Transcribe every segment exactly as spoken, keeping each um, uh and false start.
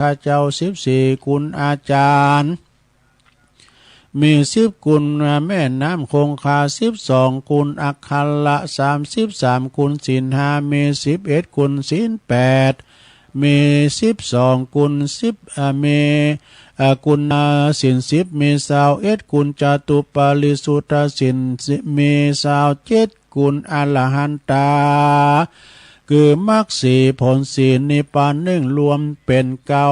คาเจ้า สิบสี่ กุณอาจารย์ มี สิบ กุณแม่น้ำคงคา สิบสอง กุณอัคระ สามสิบสาม กุณศีลห้า มี สิบเอ็ด กุณศีลแปด มี สิบสอง กุณสิบ อ่า มี อ่า กุณศีลสิบ มี ซาวเอ็ด กุณจตุปาริสุทธศีล มี ซาวเจ็ด กุณอรหันตา คือมรรคสี่ผลสี่นิพพานหนึ่ง รวมเป๋นเก้า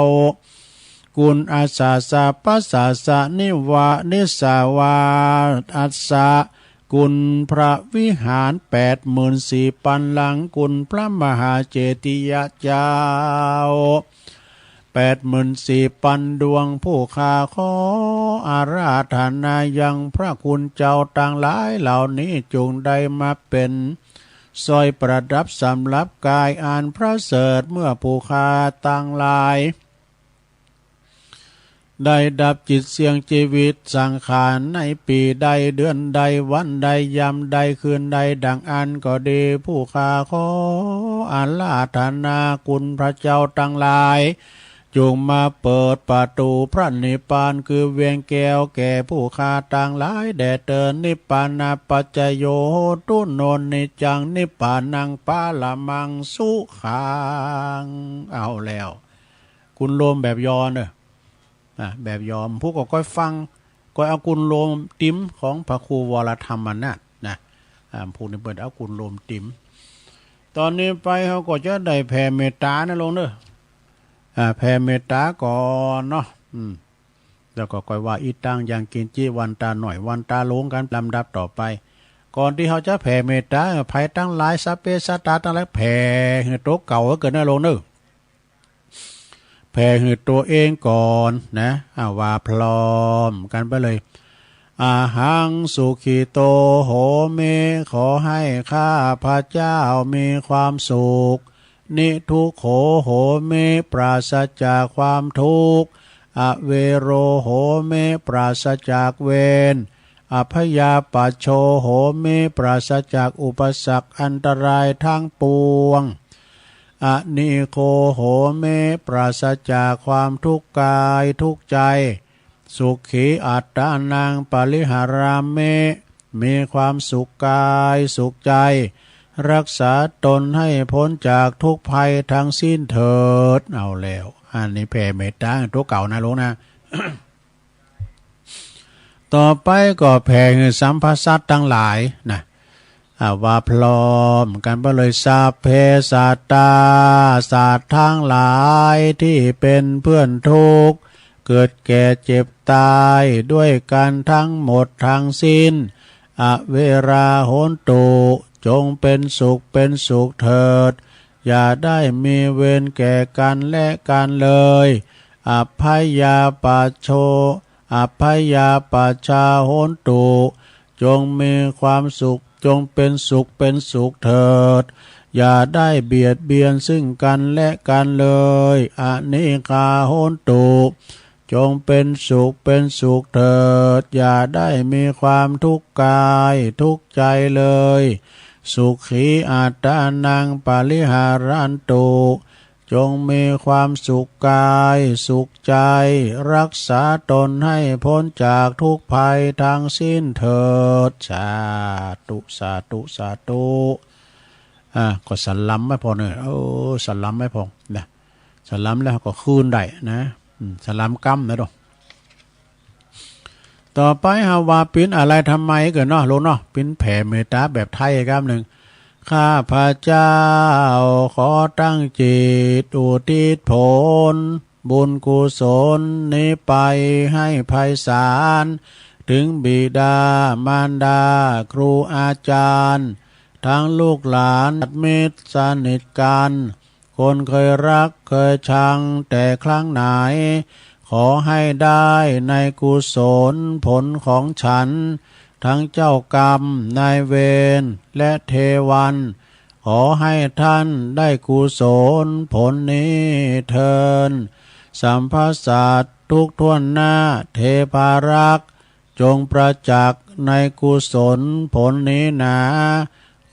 กุณอัสสะสะปัสสะสะนิวานิสสาวาอัสสะ กุณพระวิหารแปดหมื่นสี่ปันหลัง กุณพระมหาเจติยะเจ้าแปดหมื่นสี่ปันดวง ผู้ข้าขออาราธนายังพระคุณเจ้าตังหลายเหล่านี้ จุ่งได้มาเป๋นสร้อยประดับสำหรับกายอันประเสริฐ เมื่อผู้ข้าตังหลาย ได้ดับจิตเสี่ยงจีวิตสังขารในปี๋ใด เดือนใด วันใด ยามใด คืนใด ดังอั้นก็ดี ผู้ข้าขออาราธนาคุณพระเจ้าตังหลาย จุ่งมาเปิดประตู๋พระนิพพาน คือเวียงแก้ว แก่ผู้ข้าตังหลายแด่เตอญ นิพพานาปัจจโย โหตุ โน นิจจัง นิพพานัง ปรมัง สุขัง เอาแล้ว กุณโลมแบบยอเน่อ อ่ะ แบบยอ ผู้ก็ก้อยฟัง ก้อยเอากุณโลมติ๋มของพระครูวรธรรมนาถนะ อ่า ผู้นี้เปิ้นเอากุณโลมติ๋ม ต๋อนนี้ไปเฮาก็จะได้แผ่เมตต๋านะโลมเน่อ อ่า แผ่เมตต๋าก่อนเนาะ อืม แล้วก็ก้อยว่า อิตัง ยังกิญจิ วันต๋าหน่อย วันต๋าหลวง กั๋นลำดับต่อไป ก่อนตี้เฮาจะแผ่เมตต๋า ภัยตังหลาย สัพเพสัตตาตังหลาย แผ่หื้อตั๋วเก่าหื้อเกินนะโลมเน่อ แผ่หื้อตั๋วเองก่อนนะ อ่า ว่าพร้อมกั๋นไปเลย อะหัง สุขิโต โหมิ ขอให้ข้าพระเจ้ามีความสุข นิทุกโข โหมิ ปราศจากความทุกข์ อเวโร โหมิ ปราศจากเวร อพยาปัชโช โหมิ ปราศจากอุปสรรคอันตรายทั้งปวง อนิโค โหมิ ปราศจากความทุกข์กายทุกข์ใจ สุขีอัตตานัง ปริหารามิ มีความสุขกายสุขใจ รักษาตนให้พ้นจากทุกข์ภัยทั้งสิ้นเถิด เอาแล้ว อันนี้แผ่เมตต๋าตั๋วเก่านะโลมนะ ต่อไปก็แผ่หื้อสัพพสัตว์ตังหลายนะ อ่า ว่าพร้อมกั๋นไปเลย สัพเพสัตตา สัตว์ตังหลายตี้เป๋นเปื้อนทุกข์ เกิดแก่เจ็บต๋าย ด้วยกั๋นตังหมดตังสิ้น อเวรา โหนตุ จงเป๋นสุขเป๋นสุขเถิด อย่าได้มีเวรแก่กั๋นและกั๋นเลย อพยาปัชโช อพยาปัชชา โหนตุ จงมีความสุข จงเป๋นสุขเป๋นสุขเถิด อย่าได้เบียดเบียนซึ่งกั๋นและกั๋นเลย อนิคา โหนตุ จงเป๋นสุขเป๋นสุขเถิด อย่าได้มีความทุกข์กายทุกข์ใจเลย สุขีอัตตานัง ปริหารันตุ จงมีความสุขกายสุขใจ รักษาตนให้พ้นจากทุกข์ภัยทั้งสิ้นเถิด สาธุ สาธุ สาธุ อ่า ก็สรรมไว้พ่องเน่อ เออ สรรมไว้พ่องนะ สรรมแล้วก็คืนได้นะ อืม สรรมกำนะโด ต่อไปเฮาว่าปิ๊นอาลัยธรรมัยเกินเนาะ โลมเนาะ ปิ๊นแผ่เมตต๋าแบบไทยกำนึ่ง ข้าพเจ้าขอตั้งจิตอุทิศผลบุญกุศลนี้ไปให้ไพศาล เถิงบิดามารดาครูอาจารย์ ตังลูกหลานญาติมิตรสนิทกั๋น คนเคยฮักเคยชังแต่ครั้งไหน ขอให้ได้ในกุศลผลของฉัน ตังเจ้ากรรมนายเวรและเทวัน ขอให้ท่านได้กุศลผลนี้เทอญ สัพพสัตว์ทุกถ้วนหน้า เทพารักษ์ จงประจักษ์ในกุศลผลนี้หนา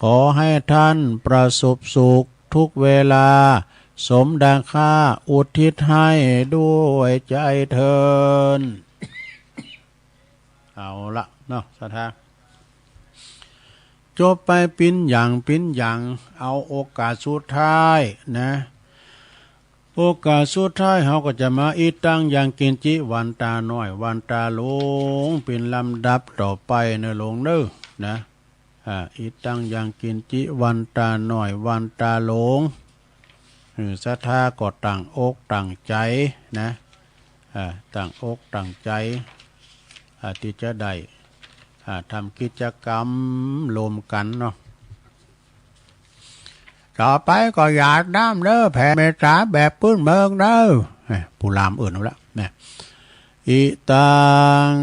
ขอให้ท่านประสบสุขทุกเวลา สมดังข้าอุทิศให้ด้วยใจเทอญ เอาละเนาะ ศรัทธา จบไปปิ๋นอย่างปิ๋นอย่าง เอาโอกาสสุดท้ายนะ โอกาสสุดท้ายเฮาก็จะมา อิตัง ยังกิญจิ วันตาน้อย วันตาหลวง เป๋นลำดับต่อไปเน่อหลวงเน่อ นะ อ่า อิตัง ยังกิญจิ วันตาน้อย วันตาหลวง อืม ศรัทธาก็ตั้งอกตั้งใจ๋นะ อ่า ตั้งอกตั้งใจ๋ อ่า ตี้จะได้ อ่า ทำกิจกรรมร่วมกั๋นเนาะ ต่อไปก็หยาดน้ำเน่อ แผ่เมตต๋าแบบปื้นเมืองเน่อ เอ้ย ผู้ลามอื่นเอาละนะ อิตัง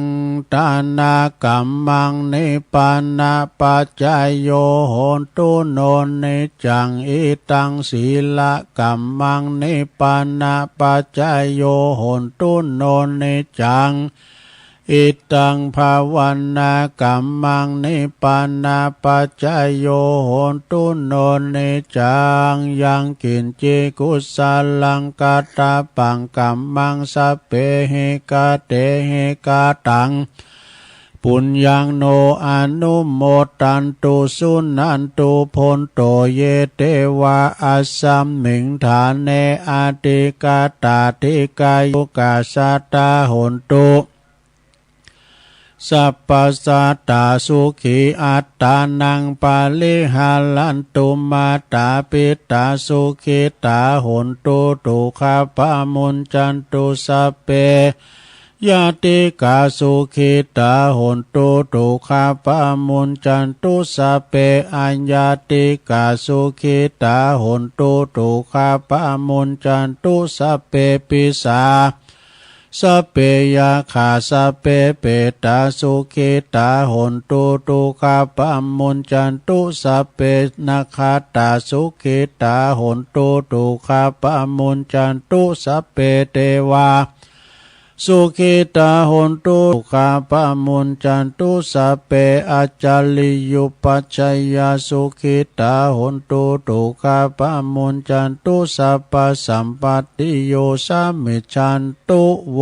ทานะกัมมัง นิพพานะปัจจโย โหนตุ โน นิจจัง อิตัง ศีลกัมมัง นิพพานะปัจจโย โหนตุ โน นิจจัง อิตัง ภาวนากัมมัง นิพพานะปัจจโย โหนตุ โน นิจจัง ยังกิญจิ กุสลัง กัตตะปัง กัมมัง สัพเพหิ กะเตหิ กะตัง ปุญญัง โน อนุโมทันตุ สุนันตุ โพนโต เย เตวา อัสสมิง ฐาเน อธิกาตา ดิกายุกา สัตตา โหนตุ สัพพะ สัตตา สุขี อัตตานัง ปะริหารันตุ มาตา ปิตา สุขิตา โหนตุ ตุกขา ปะมุญจันตุ สัพเพ ญาติกา สุขิตา โหนตุ ตุกขา ปะมุญจันตุ สัพเพ อญาติกา สุขิตา โหนตุ ตุกขา ปะมุญจันตุ สัพเพ ปิสา สัพเพ ยักขา สัพเพ เปตา สุขิตา โหนตุ ตุกขา ปะมุญจันตุ สัพเพ นักขัตตา สุขิตา โหนตุ ตุกขา ปะมุญจันตุ สัพเพ เตวา สุขิตา โหนตุ ตุกขา ปะมุญจันตุ สัพเพ อัจจริยุปัชฌายา สุขิตา โหนตุ ตุกขา ปะมุญจันตุ สัพพะ สัมปัตติโย สามิชชันตุ โว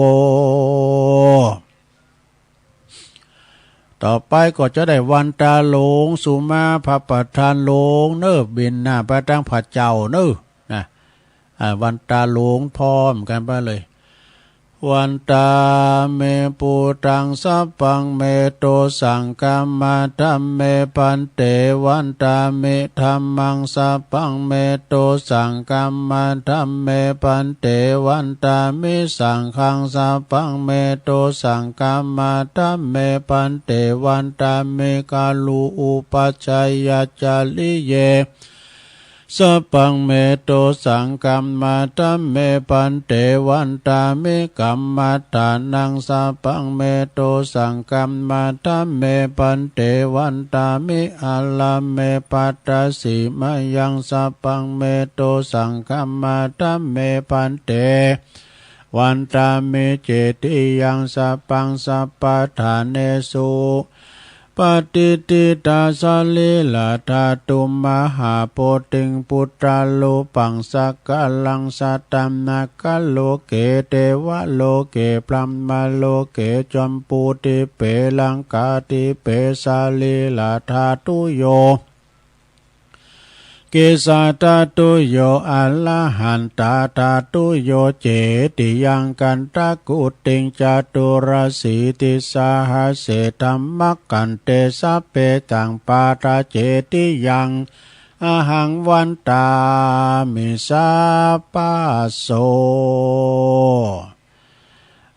ต่อไปก็จะได้วันตาหลวง สุมาพระประธานหลวงเน่อ บิณฑบาตตังพระเจ้าเน่อ นะ อ่า วันตาหลวงพร้อมกั๋นไปเลย วันตามิ พุทธัง สัพพัง เม โต สัง ฆัมมา ธัมเม ภันเต วันตามิ ธัมมัง สัพพัง เม โต สัง ฆัมมา ธัมเม ภันเต วันตามิ สังฆัง สัพพัง เม โต สัง ฆัมมา ธัมเม ภันเต วันตามิ กะลุ อุปัชฌายาจาริเย สัพพัง เม โต สัง ฆัมมา ธัมเม ภันเต วันตามิ กัมมัฏฐานัง สัพพัง เม โต สัง ฆัมมา ธัมเม ภันเต วันตามิ อาราเม ภัตตาสีมายัง สัพพัง เม โต สัง ฆัมมา ธัมเม ภันเต วันตามิ เจติยัง สัพพัง สัพพะฐาเนสุ ปะติฏฐิตา สะรีระธาตุ มหาโพธิง พุทธารูปัง สักกะรัง สะตะนะ กะโลเก เตวะโลเก พรหมโลเก จัมปูทิเป ลังกาทิเป สะรีระธาตุโย กิสสะธาตุโย อะระหันตาธาตุโย เจติยัง กันทะกุติง จตุรสีติสหัสเส ธัมมะกันเต สัพเพตัง ปาทาเจติยัง อะหัง วันตามิ สัพพะโส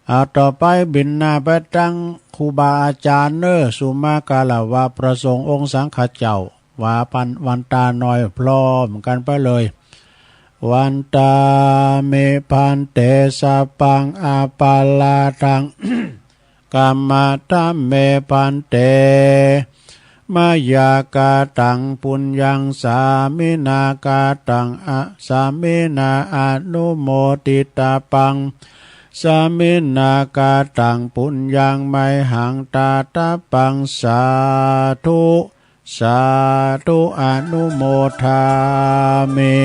อ่า ต่อไปบิณฑบาตตังครูบาอาจ๋ารย์เน่อ สุมาคารวะพระสงฆ์องค์สังฆเจ้า ว่าพัน วันตาน้อยพร้อมกั๋นไปเลย วันตามิ ภันเต สัพพัง อะปะราธัง ฆัมมา ธัมเม ภันเต มะยากะตัง ปุญญัง สามินากะตัง อะ สามินา อะนุโมทิตาปัง สามินากะตัง ปุญญัง มะยหัง ตาตาปัง สาธุ สาธุ อะนุโมทามิ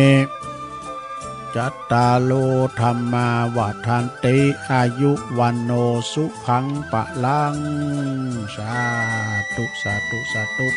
จัตตาโร ธัมมา วัฑฒันติ อายุ วัณโณ สุขัง พลัง สาธุ สาธุ สาธุ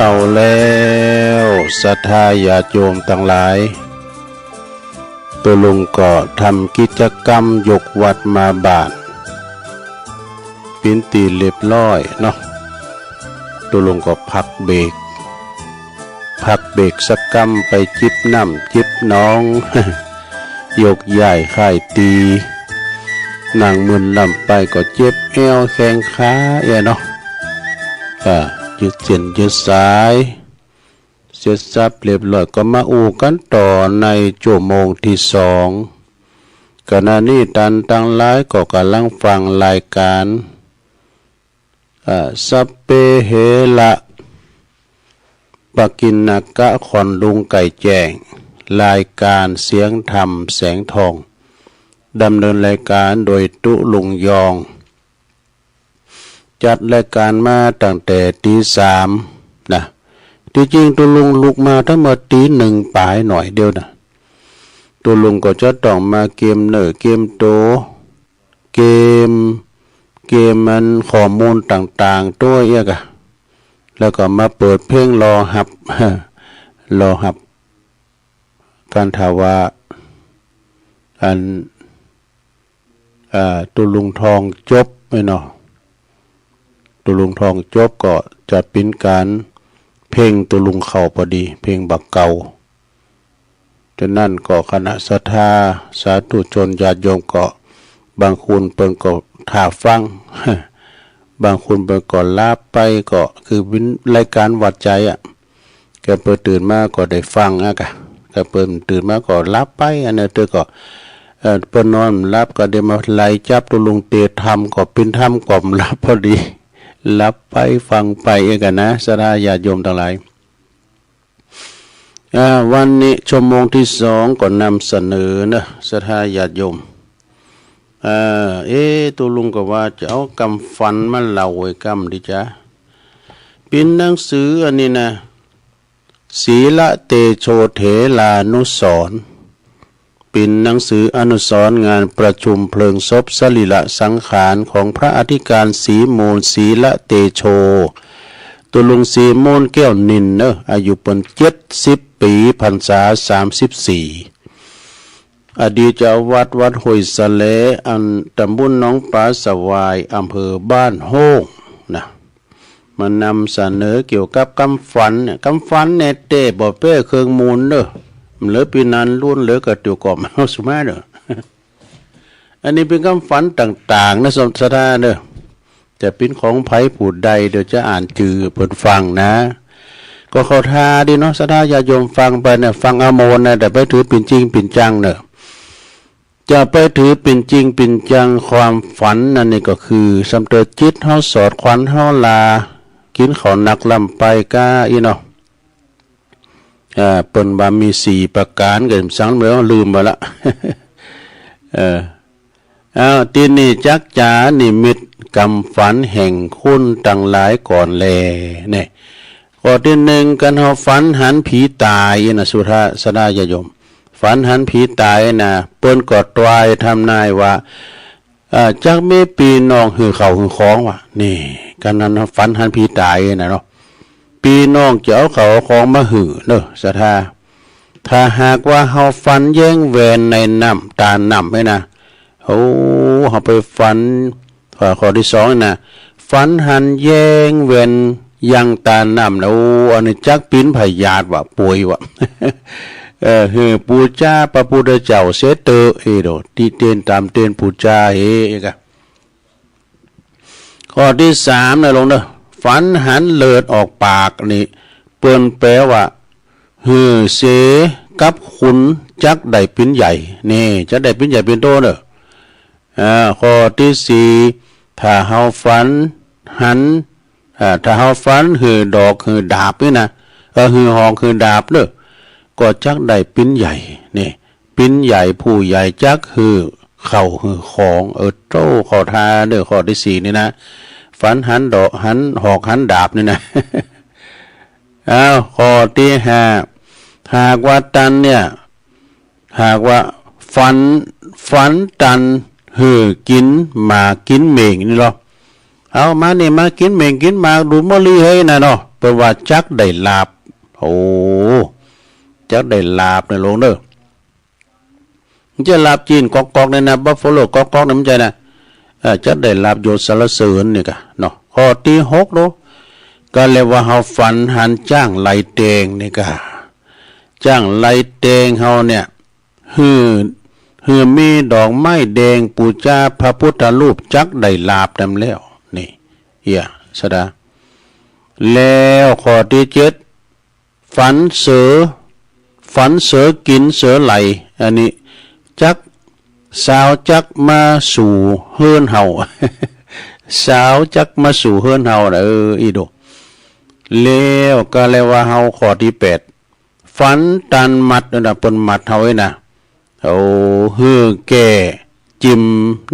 เอาแล้ว ศรัทธาญาติโยมตังหลาย ตุ๊ลุงก็ทำกิจกรรมยกวัตรมาบาตร เป๋นตี้เรียบร้อยเนาะ ตุ๊ลุงก็พักเบรก พักเบรกสักกำ ไปจิบน้ำจิบหนอง ยกย้ายค่ายตี๋ นั่งเมินล้ำไปก็เจ็บแอวแข้งขาเอี้ยเนาะ อ่า ยืดเส้นยืดสาย เสร็จสับเรียบร้อยก็มาอู้กั๋นต่อในจั่วโมงตี้สอง ขณะนี้ต้านตังหลายก็ก่ำลังฟังรายก๋าน อ่า สัพเพเหระ ปกิณณกะ ขอนลุงไก่แจ้ง รายก๋านเสียงธรรมแสงทอง ดำเนินรายก๋านโดยตุ๊ลุงยอง จัดรายก๋านมาตั้งแต่ตี๋สามนะ ตี้จริงตุ๊ลุงลุกมาตั้งเมื่อตี๋หนึ่งป๋ายหน่อยเดียวนะ ตุ๊ลุงก็จะต้องมาเกียมเนื้อเกียมตั๋ว เกียม เกียมอันข้อมูลต่างๆ ตั๋วเอี้ยก่ะ แล้วก็มาเปิดเพลงรอฮับ รอฮับ คันถ้าว่า อัน อ่า ตุ๊ลุงทองจบไอ้เนาะ ตุ๊ลุงทองจบก็จะเป๋นก๋านเพลงตุ๊ลุงเข้าปอดี เพลงบ่าเก่า ฉะนั้นก็คณะศรัทธาสาธุชนญาติโยมก็ บางคนเปิ้นก็ถ่าฟัง บางคนเปิ้นก็หลับไป ก็คือเป๋นรายก๋านวัดใจ๋อะ ใค่เปิ้นตื่นมาก็ได้ฟังอะก่ะ ใค่เปิ้นตื่นมาก็หลับไป อันนั้นเตื้อก็ เอ่อ เปิ้นนอนหลับก็ได้มาไล่จับตุ๊ลุงเตธรรม ก็เป๋นธรรมกล่อมหลับปอดี หลับไปฟังไปเอี้ยก่ะนะ ศรัทธาญาติโยมตังหลาย อ่า วันนี้จั่วโมงตี้สองก็นำเสนอเนาะ ศรัทธาญาติโยม อ่า เอ๊ะ ตุ๊ลุงก็ว่าจะเอากำฝันมาเล่าไว้กำดีจ๊ะ เป๋นหนังสืออันนี้นะ ศีลเตโชเถรานุสรณ์ เป๋นหนังสืออนุสรณ์งานประชุมเพลิงศพสรีระสังขารของพระอธิการศรีมูล ศีลเตโช ตุ๊ลุงศรีมูลแก้วนินเนาะ อายุเปิ้นเจ็ดสิบปี๋ พรรษาสามสิบสี่ อดีตเจ้าวัดวัดห้วยสะแล อันตำบลหนองป๋าสะหวาย อำเภอบ้านโฮ่งนะ มานำเสนอเกี่ยวกับกำฝันเนี่ย กำฝันเนี่ยแต๊บ่แป๊เคืองมูลเนาะ เหลือเป๋นอันล้วนเหลือกระดูกกรอบเอาสุมาเนาะ อันนี้เป๋นกำฝันต่างๆ นะ ศรัทธาเนาะ จะเป๋นของใผผู้ใด เดี๋ยวจะอ่านจื้อเปิ้นฟังนะ ก็เข้าท่าดีเนาะ ศรัทธาญาติโยมฟังไปเนี่ย ฟังเอาโมนนะ จะไปถือเป๋นจริงเป๋นจังเนาะ จะไปถือเป๋นจริงเป๋นจัง ความฝันนั่นนี่ก็คือ ส่ำเติมจิตเฮาสอด ขวัญเฮาลา กิ๋นข้าวหนักล้ำไปก้าอี้เนาะ อ่า เปิ้นว่ามีสี่ประก๋าน ก็สังเดี๋ยวลืมไปละ เออ อ้าว ตี้นี่จักจ๋านิมิตกำฝันแห่งคุณตังหลายก่อนแล เนี่ย ข้อตี้หนึ่ง คันเฮาฝันหันผีต๋ายนะ ศรัทธา ศรัทธาญาติโยม ฝันหันผีต๋ายนะ เปิ้นก็ตวายทำนายว่า เอ่อ จักมีปี้น้องหื้อข้าวหื้อของวะ นี่ คันหัน ฝันหันผีต๋ายนะเนาะ ปี้น้องจะเอาข้าวเอาของมาหื้อเนาะ ศรัทธา ถ้าหากว่าเฮาฝันแย้งแวนในน้ำ ตาน้ำไว้นะ โอ้ เฮาไปฝัน ข้อ ข้อตี้สองนี่นะ ฝันหันแย้งแวนยังตาน้ำนะ โอ้ อันนี้จักเป๋นพยาธิวะ ป่วยวะ เออ หื้อปู๋จาพระพุทธเจ้าเสียเต๊อะ เอโด ตี้เตียนต๋ามเตียนปู๋จาเหกะ ข้อตี้สามนะลงเนาะ ฝันหันเลือดออกปากนี่ เปิ้นแปลว่า หื้อเสกับคุณจักได้เป๋นใหญ่ นี่ จักได้เป๋นใหญ่เป๋นโตเนาะ อ่า ข้อตี้สี่ ถ้าเฮาฝันหัน อ่า ถ้าเฮาฝันหื้อดอกหื้อดาบนี่นะ เออ หื้อหอกหื้อดาบเนาะ ก็จักได้เป๋นใหญ่ นี่ เป๋นใหญ่ผู้ใหญ่จักหื้อข้าวหื้อของ เออ โต้ เข้าท่าเนาะ ข้อตี้สี่นี่นะ ฝันหันดอกหันหอกหันดาบนี่นะ อ้าว ข้อตี้ห้า หากว่าตันเนี่ย หากว่าฝัน ฝันตันหื้อกิ๋นหมากกิ๋นเม่งนี่ลอ เอามานี่ มากิ๋นเม่งกิ๋นหมากดูดมะลีเฮ้ยนะเนาะ เปิ้นว่าจักได้ลาภ โอ้ จักได้ลาภเน่อหลวงเน่อ บ่ใจ้ลาภจีนก๊อกๆ เนี่ยนะ บัฟฟาโลก๊อกๆ เนี่ยบ่ใจ้นะ เอ่อ จักได้ลาภยศสรรเสริญนี่ก่ะเนาะ ข้อตี้หกเนาะ ก็เรียกว่าเฮาฝันหันจ๊างไล่แตงนี่ก่ะ จ๊างไล่แตงเฮาเนี่ย หื้อ หื้อมีดอกไม้แดงปู๋จาพระพุทธรูปจักได้ลาภนำแล้ว นี่ เหีย สะดา แล้วข้อตี้เจ็ด ฝันเสือ ฝันเสือกิ๋นเสือไหล่ อันนี้ จัก สาวจักมาสู่เฮือนเฮา สาวจักมาสู่เฮือนเฮานะ เออ อี้ดู แล้วก็เรียกว่าเฮาข้อตี้แปด ฝันตานหมัดนั่นน่ะ เปิ้นหมัดเฮาไว้นะ โอ้ หื้อแก่จิม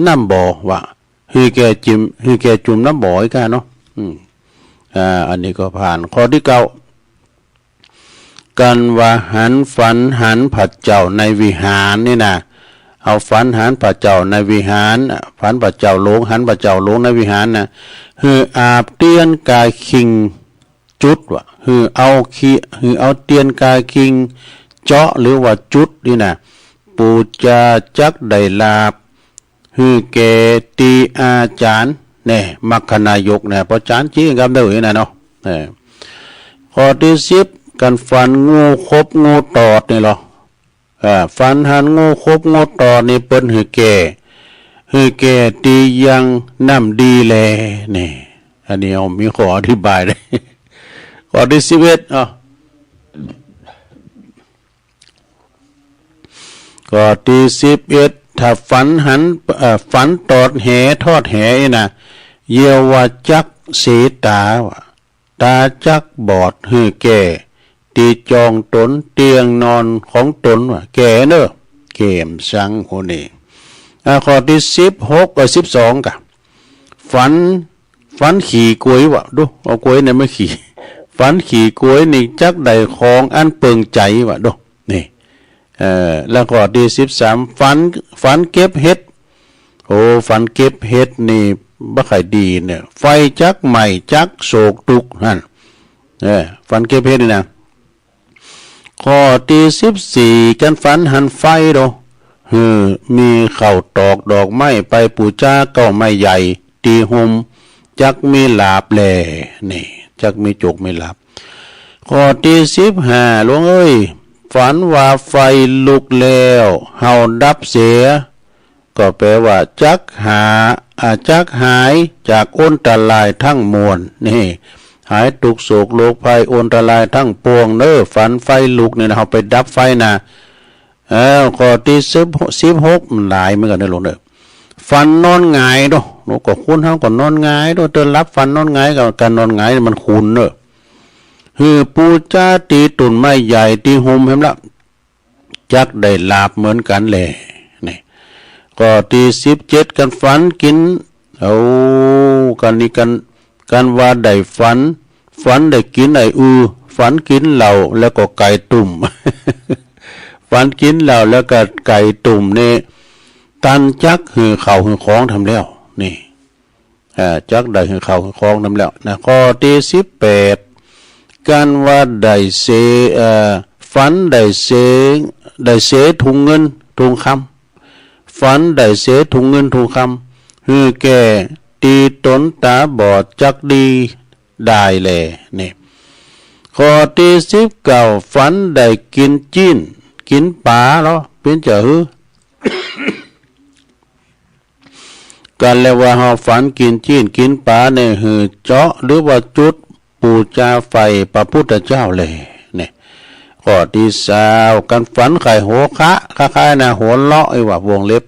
น้ำบ่อว่ะ หื้อแก่จิม หื้อแก่จุ่มน้ำบ่อไอ้ก้าเนาะ อืม อ่า อันนี้ก็ผ่าน ข้อตี้เก้า กันว่าหัน ฝันหันพระเจ้าในวิหารนี่นะ เอาฝันหันพระเจ้าในวิหาร ฝันพระเจ้าหลง หันพระเจ้าหลงในวิหารนะ หื้ออาบเตียนกาคิงจุดว่ะ หื้อเอาขี้ หื้อเอาเตียนกาคิงเจาะหรือว่าจุดนี่นะ ปู๋จาจักได้ลาภ หื้อแก่ตี้อาจ๋ารย์ แน่ มรรคนายกนะ ป้อจ๋ารย์จี้กำเดียวนี่นะเนาะ เออ ข้อตี้สิบ กันฝันงูขบงูตอดนี่ลอ เออ ฝันหันงูขบงูตอดนี่เปิ้นหื้อแก่ หื้อแก่ตี้ยังน้ำดีแล นี่ อันนี้เฮามีข้ออธิบายเลย ข้อตี้สิบเอ็ด อ้อ ข้อตี้สิบเอ็ด ถ้าฝันหัน เอ่อ ฝันตอดแห ทอดแหนี่นะ เยียะว่าจักเสต๋าว่ะ ต๋าจักบอด หื้อแก่ตี้จองต๋น เตียงนอนของต๋นว่ะ แก่เน่อ แก่มสัง โหนี่ อ่า ข้อตี้สิบหก เอ่อ สิบสองก่ะ ฝัน ฝันขี่กวยว่ะ ดู เอากวยเนี่ยมาขี่ ฝันขี่กวยนี่จักได้ของอันเปิงใจ๋ว่ะ ดู นี่ เอ่อ แล้วข้อตี้สิบสาม ฝัน ฝันเก็บเห็ด โอ้ ฝันเก็บเห็ดนี่บ่ใค่ดีเนี่ย ไฟจักไหม้ จักโศกตุ๊กหั้น เออ ฝันเก็บเห็ดนี่นะ ข้อตี้สิบสี่ กันฝันหันไฟโด หื้อมีข้าวตอกดอกไม้ไปปู๋จาเก๊าไม้ใหญ่ตี้ฮุม จักมีลาภแล นี่ จักมีโจคมีลาภ ข้อตี้สิบห้า หลวงเอ้ย ฝันว่าไฟลุกแล้ว เฮาดับเสีย ก็แปล๋ว่าจักหา อ่า จักหายจากอันตรายทั้งมวล นี่ หายตุ๊กข์โศกโรคภัยอันตรายทั้งปวงเน่อ ฝันไฟลุกนี่นะ เฮาไปดับไฟนะ เออ ข้อตี้สิบ สิบหก มันหลายเหมือนกั๋นเน่อหลวงเน่อ ฝันนอนหงายโด โอ้ ก็คนเฮาก็นอนหงายโด เตินหลับฝันนอนหงาย ก็ ก๋านนอนหงายมันขุ่นเน่อ หื้อปู๋จาตี้ต้นไม้ใหญ่ตี้ฮุมแหมละ จักได้ลาภเหมือนกั๋นแล นี่ ข้อตี้สิบเจ็ด กันฝันกิ๋น โอ้ กั๋นนี่กั๋น กั๋นว่าได้ฝัน ฝันได้กิ๋นไอ้อือ ฝันกิ๋นเหล้าแล้วก็ไก่ตุ่ม ฝันกิ๋นเหล้าแล้วก็ไก่ตุ่มนี่ ตันจักหื้อข้าวหื้อของทำแล้ว นี่ อ่า จักได้หื้อข้าวหื้อของนำแล้วนะ ข้อตี้สิบแปด กันว่าได้เส เอ่อ ฝันได้เส ได้เสถุงเงินถุงคำ ฝันได้เสถุงเงินถุงคำ หื้อแก่ตี้ต๋นต๋าบอดจักดีดายแล นี่ ข้อตี้สิบเก้า ฝันได้กิ๋นจี้น กิ๋นป๋าลอ เป๋นจะหื้อ กั๋นแลว่าเฮาฝันกิ๋นจี้นกิ๋นป๋าเนี่ย หื้อเจาะหรือว่าจุดปู๋จาไฟพระพุทธเจ้าแล เนี่ย ข้อตี้ซาว กั๋นฝันใค่หัวเราะ คล้ายๆ นะ หัวเราะ ไอ้ว่าวงเล็บ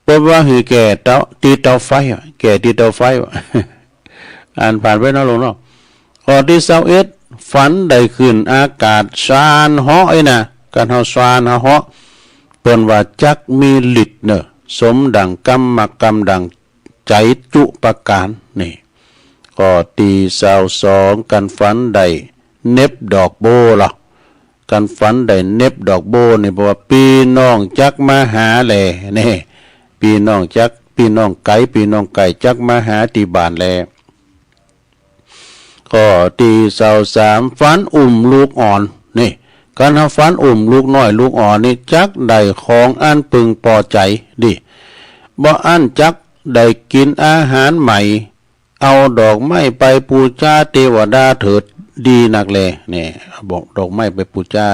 เปิ้นว่าหื้อแก่เตา ตี้เตาไฟว่ะ แก่ตี้เตาไฟว่ะ อ่านผ่านไปเนาะหลวงเนาะ ข้อตี้ซาวเอ็ด ฝันได้ขึ้นอากาศ ซานเหาะ ไอ้นะ กั๋นเฮาซานเฮาเหาะ เปิ้นว่าจักมีฤทธิ์เน่อ สมดั่งกำ มักกำดั่งใจ๋จุประก๋าน นี่ ข้อตี้ซาวสอง กั๋นฝันได้เหน็บดอกโบ้ลอ กั๋นฝันได้เหน็บดอกโบ้นี่ แปลว่าปี้น้องจักมาหาแล นี่ ปี้น้องจัก ปี้น้องไก๋ ปี้น้องไก๋จักมาหาตี้บ้านแล ข้อตี้ซาวสาม ฝันอุ้มลูกอ่อน นี่ กันเฮาฝันอุ้มลูกน้อยลูกอ่อนนี่ จักได้ของอันพึงปอใจ๋ดี บ่อั้นจักได้กิ๋นอาหารใหม่ เอาดอกไม้ไปปู๋จาเตวดาเถิด ดีนักแล เนี่ย บอกดอกไม้ไปปู๋จา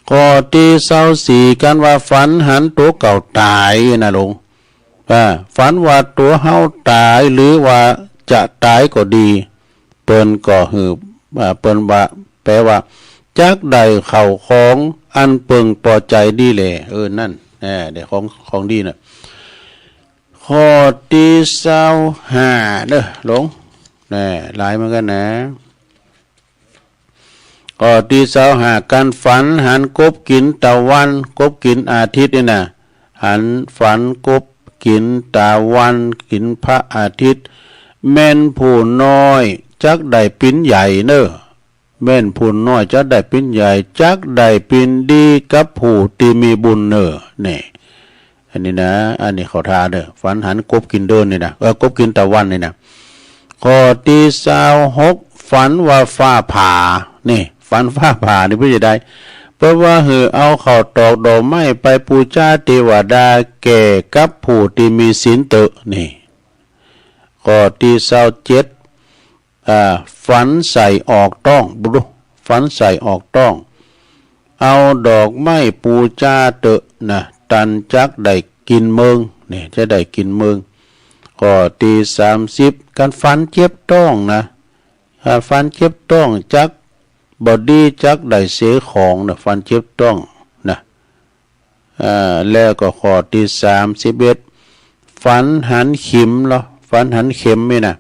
ข้อตี้ซาวสี่ กันว่าฝันหันตั๋วเก่าต๋ายนะหลวง อ่า ฝันว่าตั๋วเฮาต๋ายหรือว่าจะต๋ายก็ดี เปิ้นก็หื้อ อ่า เปิ้นว่า แปลว่า จักได้เข้าของอันเปิงปอใจ๋ดีแล เออ นั่น แหม ได้ของ ของดีน่ะ ข้อตี้ซาวห้าเด้อหลวง แหม หลายเหมือนกั๋นนะ ข้อตี้ซาวห้า กันฝันหันกบกิ๋นตะวัน กบกิ๋นอาทิตย์นี่นะ หันฝันกบกิ๋นตะวัน กิ๋นพระอาทิตย์ แม่นผู้น้อยจักได้เป๋นใหญ่เน่อ แม่นผู้น้อยจักได้เป๋นใหญ่ จักได้เป๋นดีกับผู้ตี้มีบุญเน่อ นี่ อันนี้นะ อันนี้เข้าท่าเน่อ ฝันหันกบกิ๋นเดินนี่นะ เออ กบกิ๋นตะวันนี่นะ ข้อตี้ซาวหก ฝันว่าฟ้าผ่า นี่ ฝันฟ้าผ่านี่เปิ้นจะได้ เปิ้นว่าหื้อเอาข้าวตอกดอกไม้ไปปู๋จาเตวดาแก่กับผู้ตี้มีศีลเต๊อะ นี่ ข้อตี้ซาวเจ็ด อ่า ฝันใส่ออกต้อง บ่ฮู้ ฝันใส่ออกต้อง เอาดอกไม้ปู๋จาเต๊อะนะ ตันจักได้กิ๋นเมิง นี่ จะได้กิ๋นเมิง ข้อตี้สามสิบ กันฝันเจ็บต้องนะ อ่า ฝันเจ็บต้องจักบ่ดี จักได้เสียของนะ ฝันเจ็บต้องนะ อ่า แล้วก็ข้อตี้สามสิบเอ็ด ฝันหันเข็มเหรอ ฝันหันเข็มนี่นะ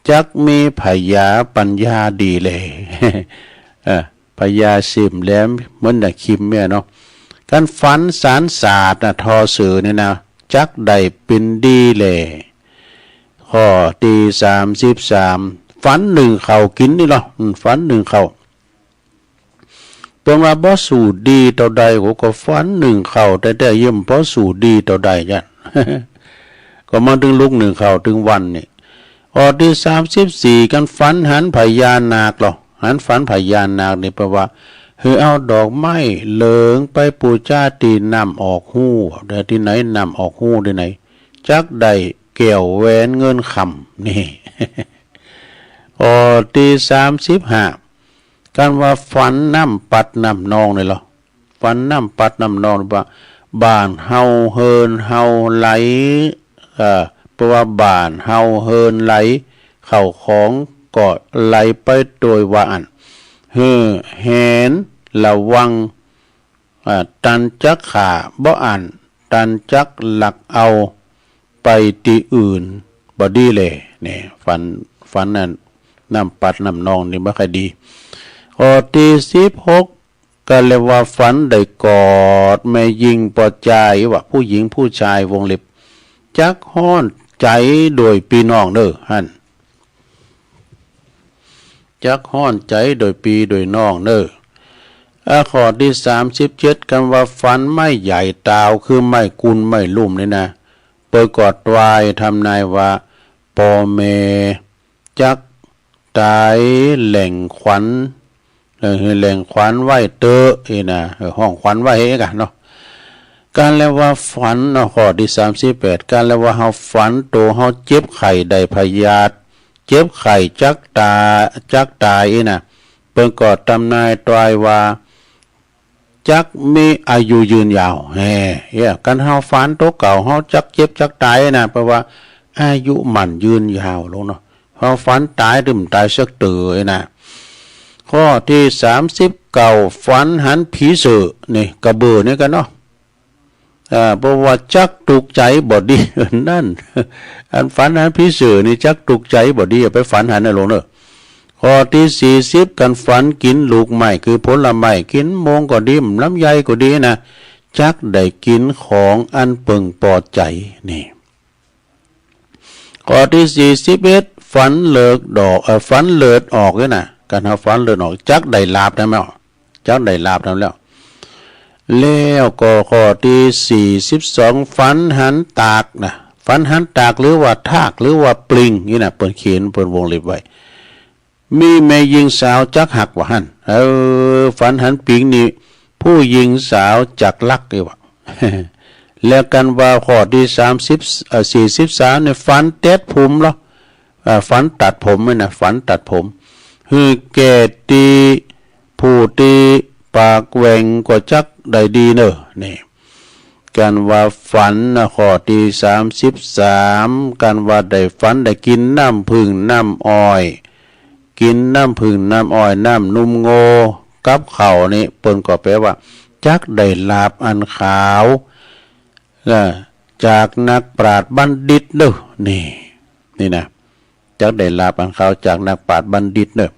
จักมีพญาปั๋ญญาดีแล เออ พญาเส้นแหลมเหมือนดั่งเข็มเนี่ยเนาะ กันฝันสานสาดนะ ทอเสือนี่นะ จักได้เป๋นดีแล ข้อตี้สามสิบสาม ฝันนึ่งข้าวกิ๋นนี่เหรอ อืม ฝันนึ่งข้าว เปิ้นว่าบ่สู้ดีเต้าใด โห ก็ฝันนึ่งข้าวแต๊ๆ ยังบ่สู้ดีเต้าใดจ้ะ ก็มาเถิงลุกนึ่งข้าวเถิงวันนี่ ข้อตี้สามสิบสี่ กันฝันหันพญานาคเหรอ หันฝันพญานาคนี่แปลว่า หื้อเอาดอกไม้เหลืองไปปู๋จาตี้น้ำออกฮู้ เดี๋ยวตี้ไหนน้ำออกฮู้ตี้ไหน จักได้แก้วแหวนเงินคำ นี่ ข้อตี้สามสิบห้า กันว่าฝันน้ำปัดน้ำนองนี่เหรอ ฝันน้ำปัดน้ำนองว่า บ้านเฮาเฮือนเฮาไหล เอ่อ แปลว่าบ้านเฮาเฮือนไหล เข้าของก็ไหลไปโตยว่าอั้น หื้อแหนระวัง อ่า ตันจักฆ่าบ่อั้น ตันจักลักเอาไปตี้อื่นบ่ดีแล นี่ ฝัน ฝันนั้น น้ำปัดน้ำนองนี่บ่ค่อยดี ข้อตี้สิบหก ก็เรียกว่าฝันได้กอดแม่ญิงปอใจ๋ว่า ผู้หญิงผู้ชายวงเล็บ จักฮ้อนใจ๋โดยปี้น้องเน่อ หั้น จักฮ้อนใจ๋โดยปี้โดยน้องเน่อ อ่า ข้อตี้สามสิบเจ็ด กันว่าฝันไม้ใหญ่ตาว คือไม้กุนไม้ลุ่มนี่นะ เปิ้นก็ตวายทำนายว่า ป้อแม่จักต๋ายแหล่งขวัญ เออ แหล่งขวัญไว้เต๊อะ อี้นะ เออ ฮ้องขวัญไว้เฮ้กะเนาะ กันแล้วว่าฝันเนาะ ข้อตี้สามสิบแปด กันแล้วว่าเฮาฝันโตเฮาเจ็บไข้ได้พยาธิ เจ็บไข้จักต๋า จักต๋ายอี้นะ เปิ้นก็ตำนายตวายว่า จักมีอายุยืนยาว แฮ่ เอ้ย กันเฮาฝันโตเก่า เฮาจักเจ็บจักต๋ายนะ แปลว่าอายุหมั้นยืนยาวลงเนาะ เฮาฝันต๋ายตึมต๋ายสักเตื้อนะ ข้อตี้สามสิบเก้า ฝันหันผีเสื้อ นี่ กระเบือนี่กั๋นเนาะ อ่า เพราะว่าจักตุ๊กใจ๋บ่ดี นั่น อันฝันหันผีเสื้อนี่จักตุ๊กใจ๋บ่ดี อย่าไปฝันหันนะหลวงเน่อ ข้อตี้สี่สิบ กันฝันกิ๋นลูกไม้ คือผลไม้ กิ๋นมงก็ดี ลำไยก็ดีนะ จักได้กิ๋นของอันเปิงปอใจ๋ นี่ ข้อตี้สี่สิบเอ็ด ฝันเลือดออก เอ่อ ฝันเลือดออกนี่นะ กันเฮาฝันเลือดออก จักได้ลาภนำแล้ว จักได้ลาภนำแล้ว แล้วก็ข้อตี้สี่สิบสอง ฝันหันตากนะ ฝันหันตากหรือว่าทากหรือว่าปลิงนี่นะ เปิ้นเขียน เปิ้นวงเล็บไว้ มีแม่ญิงสาวจักหักว่าหั้น เออ ฝันหันปิงนี่ ผู้ญิงสาวจักฮักเอวะ แล้วกั๋นว่าข้อตี้สามสิบ เอ่อ สี่สิบสามเนี่ย ฝันเต็ดผมลอ เอ่อ ฝันตัดผมเนี่ยนะ ฝันตัดผม หื้อแก่ตี้ผู้ตี้ปากแหว่งก็จักได้ดีเน่อ นี่ กั๋นว่าฝันนะ ข้อตี้สามสิบสาม กั๋นว่าได้ฝันได้กิ๋นน้ำผึ้งน้ำอ้อย กิ๋นน้ำผึ้งน้ำอ้อย น้ำนมโง่ กับข้าวนี่ เปิ้นก็แปลว่า จักได้ลาภอันขาว เอ่อ จากนักปราชญ์บัณฑิตเน่อ นี่ นี่นะ จักได้ลาภอันขาวจากนักปราชญ์บัณฑิตเน่อ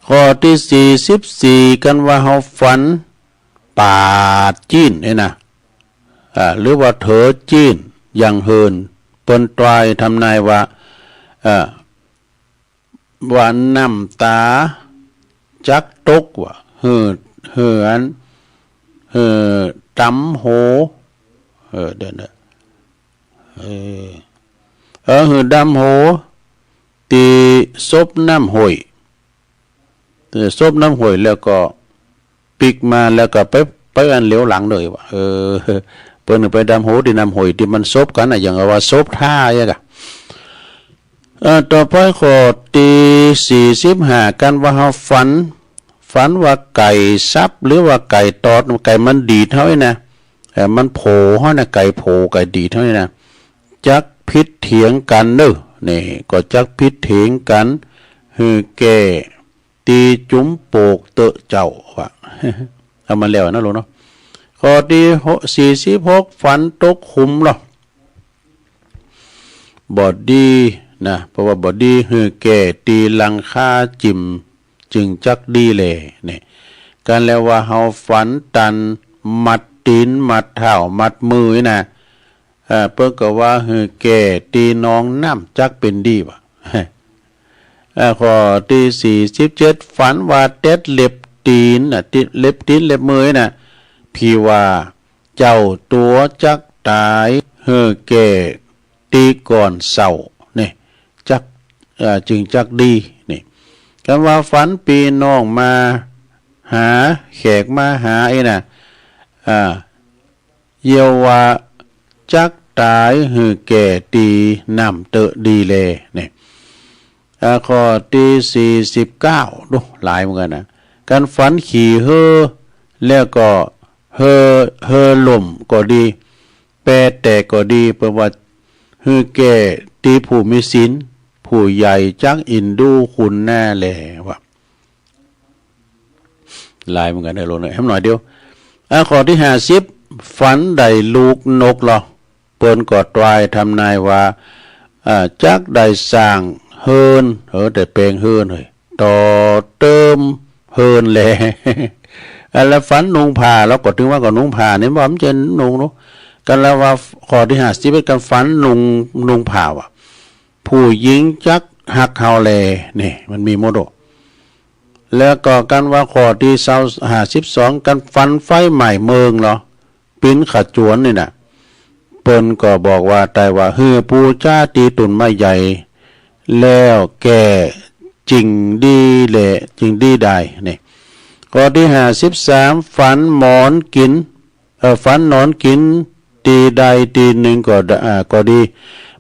ข้อตี้สี่สิบสี่ กั๋นว่าเฮาฝันปาดจี้นเนี่ยนะ อ่า หรือว่าเถอจี้นอย่างเหิน เปิ้นตรายทำนายว่า เอ่อ ว่าน้ำต๋าจักตกว่า หื้อ หื้ออัน หื้อดำโห เออ เดี๋ยวนะ เออ เออ หื้อดำโห ตี้ซบน้ำห้วย เออ ซบน้ำห้วยแล้วก็ปิ๊กมาแล้วก็ไป ไปอันเหลียวหลังเลยว่ะ เออ เปิ้นไปดำโหตี้น้ำห้วยตี้มันซบกั๋นน่ะ อย่างว่าซบท่าอย่างกะ เอ่อ ต่อไปข้อตี้สี่สิบห้า กั๋นว่าเฮาฝัน ฝันว่าไก่สับหรือว่าไก่ตอด ไก่มันดีดเฮานี่นะ เอ่อ มันโผเฮานะ ไก่โผ ไก่ดีดเฮานี่นะ จักผิดเถียงกั๋นเน่อ นี่ ก็จักผิดเถียงกั๋น หื้อแก่ตี้จุมโปกเต๊อะเจ้าว่ะ เอามาแล้วนะลูกเนาะ ข้อตี้หก สี่สิบหก ฝันตกขุมลอ บ่ดีนะ เพราะว่าบ่ดี หื้อแก่ตี้หลังคาจิ่ม จึงจักดีแล นี่ กั๋นแล้วว่าเฮาฝันตันมัดตี๋น มัดเท้า มัดมือนี่นะ เอ่อ เปิ้นก็ว่าหื้อแก่ตี้หนองน้ำจักเป๋นดีว่ะ เอ่อ ข้อตี้สี่สิบเจ็ด ฝันว่าเต็ดเล็บตี๋นน่ะ ติด เล็บตี๋นเล็บมือนี่นะ ผีว่า เจ้าตั๋วจักต๋าย หื้อแก่ตี้ก่อนเศร้า นี่ จัก เอ่อ จึงจักดี นี่ กั๋นว่าฝันปี้น้องมาหา แขกมาหาอี้นะ อ่า เยียะว่าจักต๋ายหื้อแก่ตี้น้ำเต๊อะดีแล นี่ อ่า ข้อตี้สี่สิบเก้า ดู หลายเหมือนกั๋นนะ กั๋นฝันขี่เฮอ แล้วก็เฮอ เฮอล่มก็ดี แปแตกก็ดี เปิ้นว่าหื้อแก่ตี้ผู้มีศีล ผู้ใหญ่จักอินดูคุณนาแลว่ะ หลายเหมือนกั๋นเน่อลูกเน่อ แหมหน้อยเดียว อ่า ข้อตี้ห้าสิบ ฝันได้ลูกนกลอ เปิ้นก็ตรายทำนายว่า อ่า จักได้สร้างเฮือน เออ ได้แป๋งเฮือนเฮ้ย ต่อเติมเฮือนแล อ่า แล้วฝันนุ่งผ้า แล้วก็ถึงว่าก็นุ่งผ้านี่ บ่ามันจะนุ่งเนาะ กั๋นแล้วว่าข้อตี้ห้าสิบเอ็ด กั๋นฝันนุ่ง นุ่งผ้าว่ะ ผู้ญิงจักฮักเฮาแล นี่ มันมีหมดโอ้ แล้วก็กั๋นว่าข้อตี้ซาว ห้าสิบสอง กั๋นฝันไฟไหม้เมืองลอ ปิ้นขจวนนี่นะ เปิ้นก็บอกว่า ต๋ายว่า หื้อปู๋จาตี้ต้นไม้ใหญ่ แล้วแก่จึงดีแล จึงดีได้ นี่ ข้อตี้ห้าสิบสาม ฝันหมอนกิ๋น เอ่อ ฝันหนอนกิ๋นตี้ใดตี้นึ่งก็ด- อ่า ก็ดี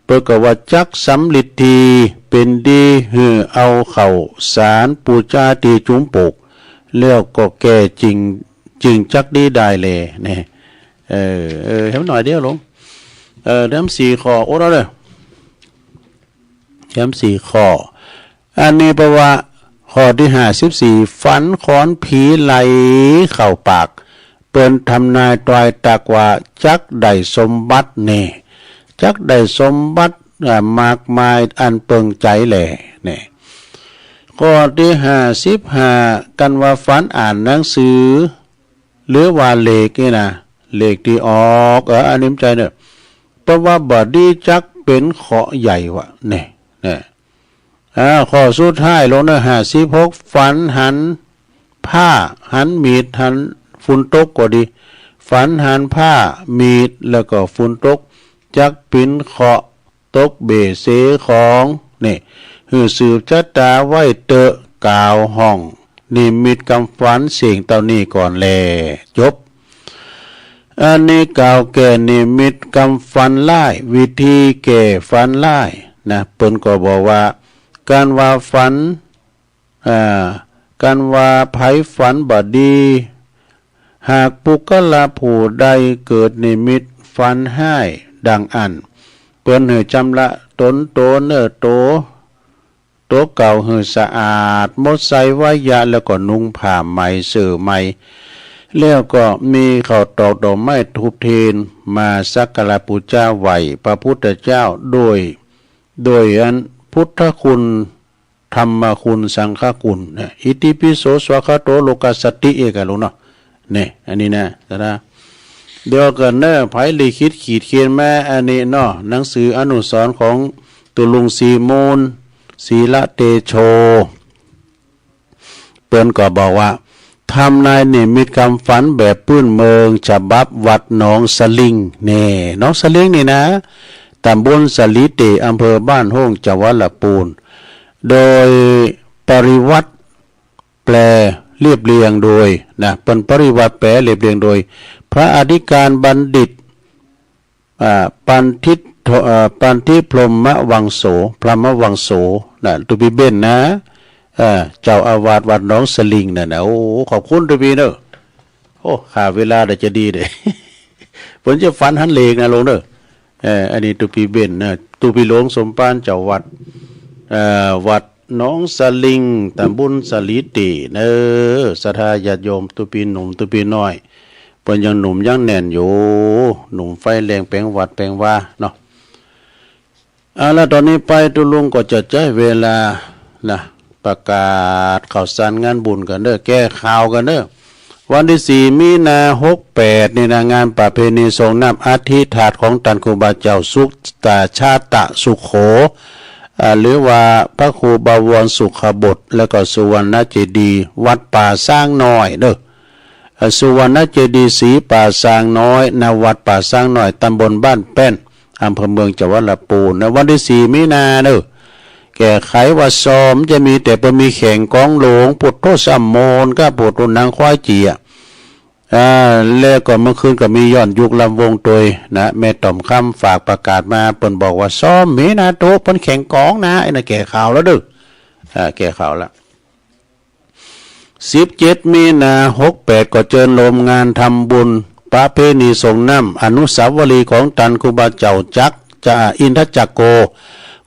เปิ้นก็ว่าจักสำริดดี เป๋นดี หื้อเอาข้าวสารปู๋จาตี้จุมโปก แล้วก็แก่จึง จึงจักดีได้แล นี่ เออ เออ แหมหน้อยเดียวลูก เออ แหมสี่ข้อ โอ้ เอาเน่อ แหมสี่ข้อ อันนี้แปลว่า ข้อตี้ห้าสิบสี่ ฝันขอนผีไล่เข้าปาก เปิ้นทำนายตวายตักว่าจักได้สมบัติแน่ จักได้สมบัติ อ่า มากมายอันเปิงใจ๋แหล่แน่ ข้อตี้ห้าสิบห้า กั๋นว่าฝันอ่านหนังสือ หรือว่าเลขนี่นะ เลขตี้ออก เออ อันนี้มันใจ๋เน่อ แปลว่าบ่ดีจักเป๋นเคราะห์ใหญ่วะ แน่ แน่ อ่า ข้อสุดท้ายลงเน่อ ห้าสิบหก ฝันหันผ้า หันมีด หันฝุ่นตกก็ดี ฝันหันผ้า มีด แล้วก็ฝุ่นตก จักเป๋นเคราะห์ ตกเบ้เสของ นี่ หื้อสืบจะต๋าไว้เต๊อะ กล่าวห้องนิมิตกำฝันเสี้ยงเต้านี้ก่อนแล จบ อันนี้กล่าวแก่นิมิตกำฝันฮ้าย วิธีแก้ฝันฮ้ายนะ เปิ้นก็บอกว่า การว่าฝัน อ่า การว่าใผฝันบ่ดี หากปุคคละผู้ใดเกิดนิมิตฝันฮ้ายดังอั้น เปิ้นหื้อจำระต๋นโตเนื้อโต โตเก่าหื้อสะอาด หมดไสวะยะ แล้วก็นุ่งผ้าใหม่ เสื้อใหม่ แล้วก็มีข้าวตอกดอกไม้ธูปเทียน มาสักการะปู๋จาไหว้พระพุทธเจ้า โดย โดยอันพุทธคุณ ธรรมคุณ สังฆคุณนะ อิติปิโสสวากขาโต โลกัสสติ เอกะลุเนาะ เนี่ย อันนี้นะ ตะนะ เดี๋ยวก่อนเน้อ ใผลิขิตขีดเขียนมาอันนี้เนาะ หนังสืออนุสรณ์ของตุ๊ลุงศรีมูล ศรีละเตโช เปิ้นก็บอกว่า ทำนายนิมิตกำฝันแบบปื้นเมือง ฉบับวัดหนองสลิง แน่ หนองสลิงนี่นะ ตำบลสะหลีเต๋ อำเภอบ้านโฮ่ง จังหวัดละปูน โดยปริวรรต แปลเรียบเรียงโดย นะ เปิ้นปริวรรตแปลเรียบเรียงโดย พระอธิการบัณฑิต อ่า ปันทิต เอ่อ ปันทิพรหมวังโส พรหมวังโส นะ ตุ๊ปี้เบ้นนะ เอ่อ เจ้าอาวาสวัดหนองสลิงนั่นนะ โอ้ ขอบคุณตุ๊ปี้เน้อ โอ้ ข้าเวลาเดี๋ยวจะดีเด้ เปิ้นจะฝันหันเหล็กนะ ลงเน้อ เอ่อ อันนี้ตุ๊ปี้เบ้นนะ ตุ๊ปี้หลวงสมภาร เจ้าวัด เอ่อ วัดหนองสลิง ตำบลสะหลีเต๋ เน้อ ศรัทธาญาติโยม ตุ๊ปี้หนุ่ม ตุ๊ปี้น้อย เปิ้นยังหนุ่มยังแน่นอยู่ หนุ่มไฟแรงแป๋งวัดแป๋งวาเนาะ เอาละ ต่อนี้ไปตุ๊ลุงก็จะใจ๊เวลานะ ประกาศข่าวสารงานบุญกั๋นเน้อ แก้ข่าวกั๋นเน้อ วันตี้สี่มีนาหกแปดนี่นะ งานประเพณีส่งน้ำอัฐิธาตุของต้านครูบาเจ้าสุตตาชาตะสุโข อ่า หรือว่าพระครูบวรสุขบด แล้วก็สุวรรณเจดีย์ วัดป่าซ้างน้อยเน้อ อ่า สุวรรณเจดีย์ศรีป่าซ้างน้อย ณ วัดป่าซ้างน้อย ตำบลบ้านแป้น อำเภอเมือง จังหวัดละปูน ในวันตี้สี่มีนาเน้อ แก้ไขว่าซ้อมจะมี แต่เปิ้นมีแข่งกลองหลวง ปุทโธสามโมน กับปุทโธหนังควายเจีย อ่า แล้วก็เมื่อคืนก็มีย้อนยุคลำวงตวยนะ แม่ต่อมคำฝากประกาศมา เปิ้นบอกว่าซ้อมมีนาตุ๊ เปิ้นแข่งกลองนะ ไอ้นั่นแก้ข่าวแล้วเน้อ อ่า แก้ข่าวละ สิบเจ็ดมีนาหกแปด ก็เจิญโฮมงานทำบุญประเพณีส่งน้ำอนุสาวรีย์ของต้านครูบาเจ้าจักร จะอินทจักโก